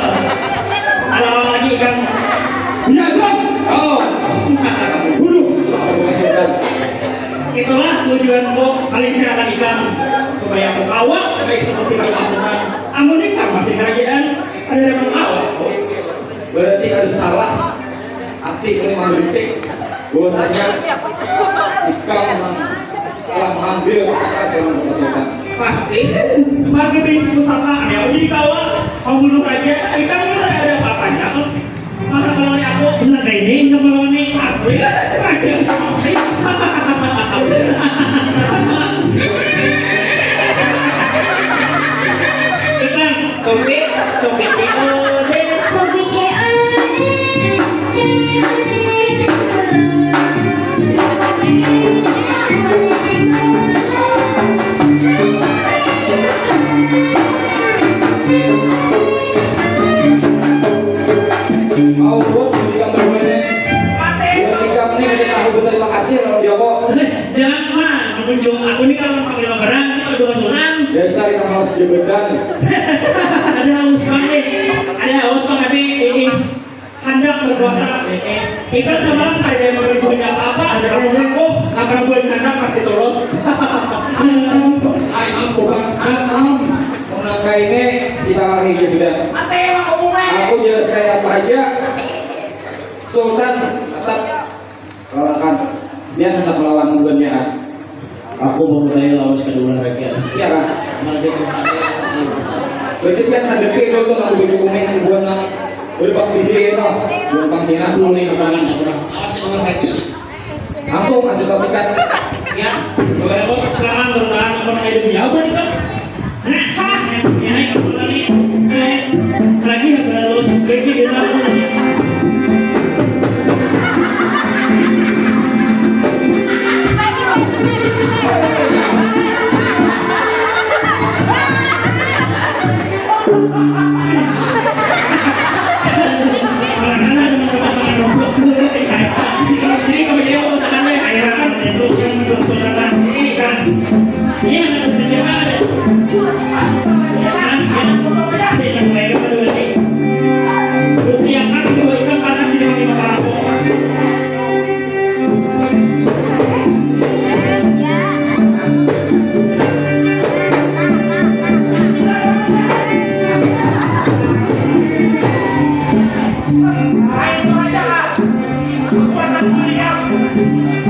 Ada lagi ikam. Iya, Bang. Oh. Bunuh. Itulah tujuanku paling silakan ikam supaya aku kawa ke eksekusi pasukan. Amun ikam masih kerajaan, ada yang kawa. Berarti ada salah. Ati ini mengkritik bahwasanya ikam telah mengambil pusaka seorang pemusaka. Pasti. Marga bisi pusaka, ada yang uji kawa membunuh raja. Ikam ini ada apa-apanya tuh. Maka melawan aku. Nah, kayak ini ikam melawan nih. Asli. Ikam, sopi, sopi, sopi. Mau buat jadi gambar mana? Buat ikam nih, ada tahu berterima kasih lawan dia kok. Jangan mah, mengunjung aku nih kalau panglima perang, kita berdua sunan. Dasar ikam malas jabatan. Ada haus bang nih. Ada haus bang, tapi ini. Handak Berkuasa. Ikam sama kada memberi buahnya apa-apa, ada kamu ngaku, akan buahnya anak pasti tulus. Ai ampun, am. Menangka ini kita kalahi aja sudah. Aku jelas kayak apa aja. Sultan tetap kalahkan. Biar hendak melawan buannya lah. Aku memulai lawas kedua lagi. Iya kan? Berarti kan hadapi itu tuh aku baju kuning buat nang berbak diri itu. Buat panggilan mulai ke tangan. Awas kedua lagi. Langsung kasih tau sikat. Ya, boleh kok. Serangan bertahan apa namanya dunia apa nih kan? Lagi ya baru sampai di dalam. Jadi kalau jadi aku sakan deh, ayo kan, yang belum saudara ini kan. Iya, ada senjata ada. Buktiakan bahwa ikan panas di depan mata aku.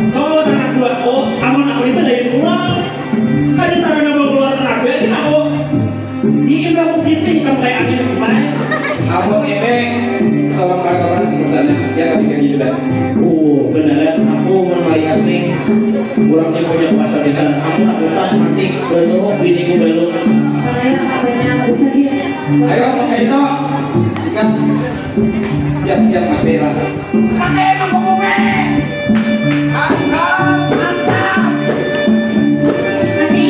Kau anak buahku, amun aku dibelain pulang. Kada sarana bawa keluar tenaga kita kok. Di imbah bukit nih, kamu kayak angin kipai. Abang Emeng, salam para kawan di sana. Ya, tapi kayak gitu dah. Oh, beneran. Aku mau melihat nih. Kurangnya punya kuasa di sana. Aku takutan mati. Betul, bini ku belum. Karena ya, katanya, bisa dia. Ayo, Abang Ito. Sikat. Siap-siap mati lah. Pakai mangkuk bumi. Mantap, mantap. Mati.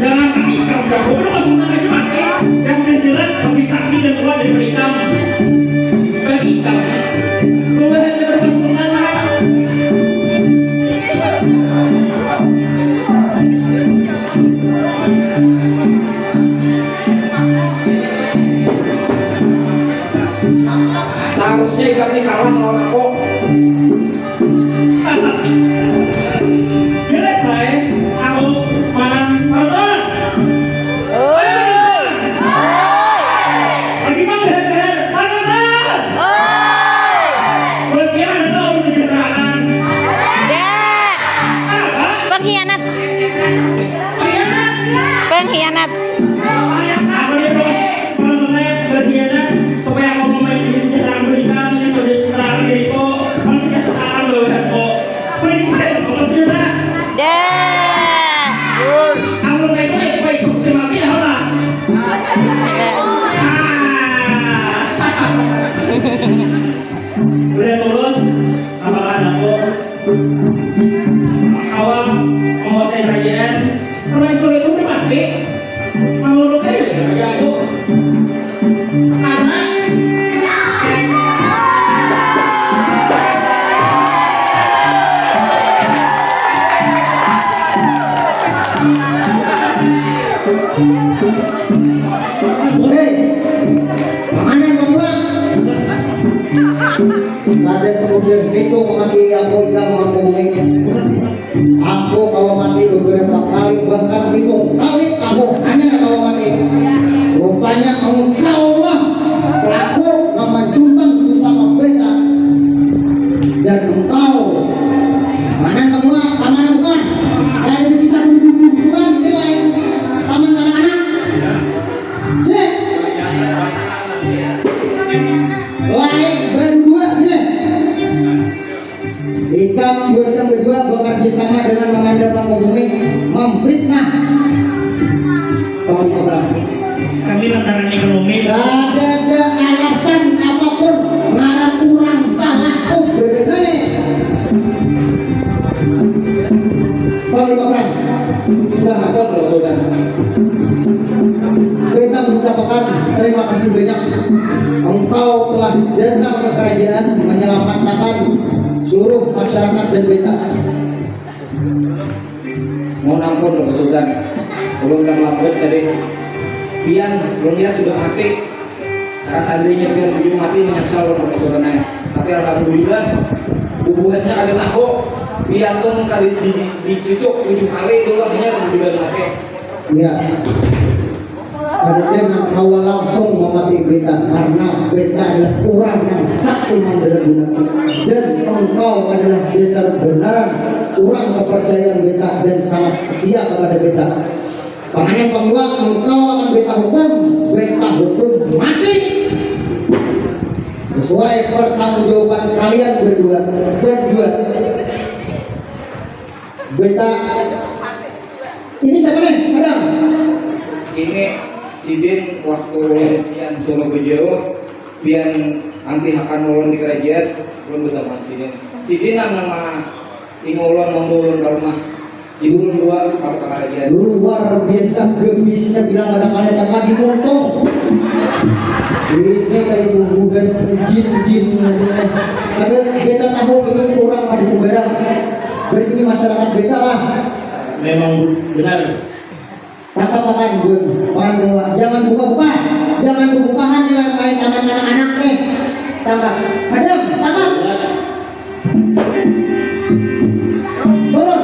Jangan kami ikam jago, udah masuk neraka mati. Yang udah jelas lebih sakti dan kuat daripada ikam. Bagi ikam, bawahan yang berpasukan mana? Seharusnya ikam ini kalah lawan aku. Jelas saya, aku manang Farhan. Oi. Lagi mang her her Farhan. Oi. Berpikiran ada tahu kesejahteraan. Dah. Apa? Pengkhianat. Pengkhianat. Pengkhianat. Aku nih, Bro, kalau mulai berkhianat, supaya aku mau main di sejarah berita, di sejarah diriku, masih kata akan bawa aku. Boleh dipakai, Bro, maksudnya, Bro? Dah. Aku mau main, baik, baik, sukses mati, ya, Bro? Dah. Ah. Udah tulus, apakah aku? Awak menguasai kerajaan, permaisuri itu udah pasti. Menurut aja ya, kerja aku. Karena Hei, pamanah Bang Iwan. Kada semudah itu mati aku ikam mampu bumi. Aku kalau mati beberapa kali, bahkan pitung kali aku hanyar kalau mati. Rupanya engkau lah pelaku memancungkan pusaka berita. Dan engkau, mana Bang Iwan, mana bukan? Ada di kisah di surat nilai taman kanak-kanak. Sini. Lain berdua sini. Ikam buat ikam berdua bekerja sama dengan Mamanda Pangkubumi memfitnah. Beta mengucapkan terima kasih banyak, engkau telah datang ke kerajaan menyelamatkan seluruh masyarakat dan beta. Mohon ampun, Bapak Sultan. Ulun dah lambat tadi. Pian, ulun lihat sudah mati. Karena seandainya pian bujur mati, menyesal ulun, Bapak Sultan ai. Tapi alhamdulillah, bubuhannya kada tahu. Pian tu kada di, di, dicucuk tujuh kali dulu, akhirnya bubuhan mati. Iya. Kada nang kawa langsung mamati beta, karena beta adalah urang nang sakti mandaraguna, dan engkau adalah dasar banaran urang kaparcayaan beta dan sangat setia kapada beta. Panganyan pangiwa, engkau akan beta hukum, beta hukum mati sesuai pertanggungjawaban kalian berdua dan dua. Beta, ini siapa nih? Madam? Ini sidin waktu ulun pian suruh bejauh, pian ampihakan ulun di kerajaan, ulun bataman sidin. Sidin nang nama ini ulun mambawa ulun ka rumah. Ibu ulun dua, apa ka kerajaan? Luar biasa gabisnya, bilang kada kelihatan lagi muntung. Ini kayak bubuhan jin-jin aja nih. Kada beta tahu ini urang kada sembarang. Berarti ini masyarakat beta lah. Memang benar. Tangkap makan, Bun. Makan dewa. Jangan buka-buka. Jangan bubukahan di lain taman anak-anak eh. Tangkap. Hadam, tangkap. Turun.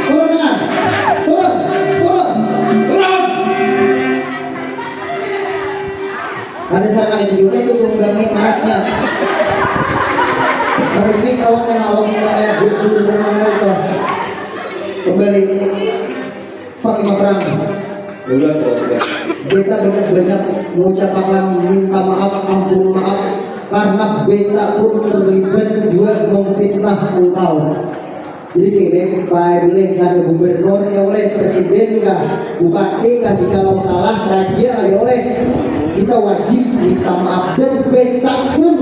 Turun tangan. Turun. Turun. Turun. Ada sarana itu juga itu tunggangi marasnya. Hari ini awak kena awak kena kayak bubur rumah itu. Kembali. Panglima perang. Udah, kalau sudah. Beta banyak-banyak mengucapkan minta maaf, ampun maaf, karena beta pun terlibat juga memfitnah engkau. Jadi gini, baik boleh ada gubernur ya oleh presiden kah, bupati kah, jika lo salah raja ya oleh, kita wajib minta maaf dan beta pun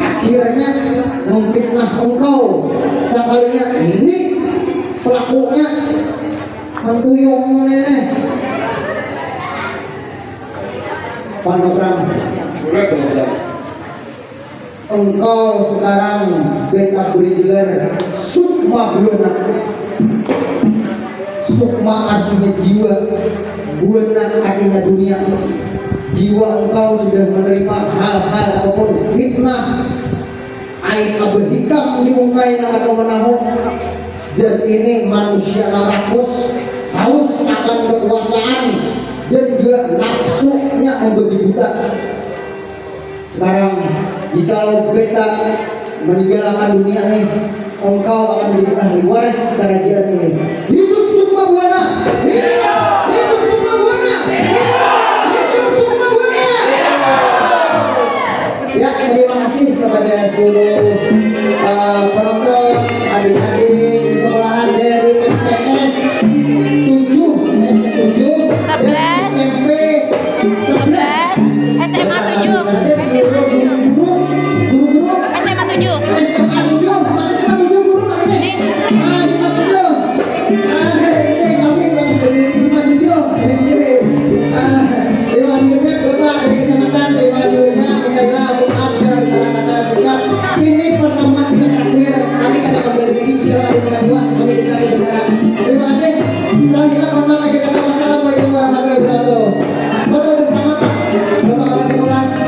akhirnya memfitnah engkau sekalinya ini pelakunya. Mantuyung ini nih. Panggabram. Udah, Bos, dah. Engkau sekarang beta beri gelar Sukma Buana. Sukma artinya jiwa, Buana artinya dunia. Jiwa engkau sudah menerima hal-hal ataupun fitnah aib abah ikam diungkai nang kada manahu. Dan ini manusia nang rakus, haus akan kekuasaan dan juga nafsunya membabi buta. Sekarang, jikalau beta meninggalkan dunia nih, engkau akan menjadi ahli waris kerajaan ini. Hidup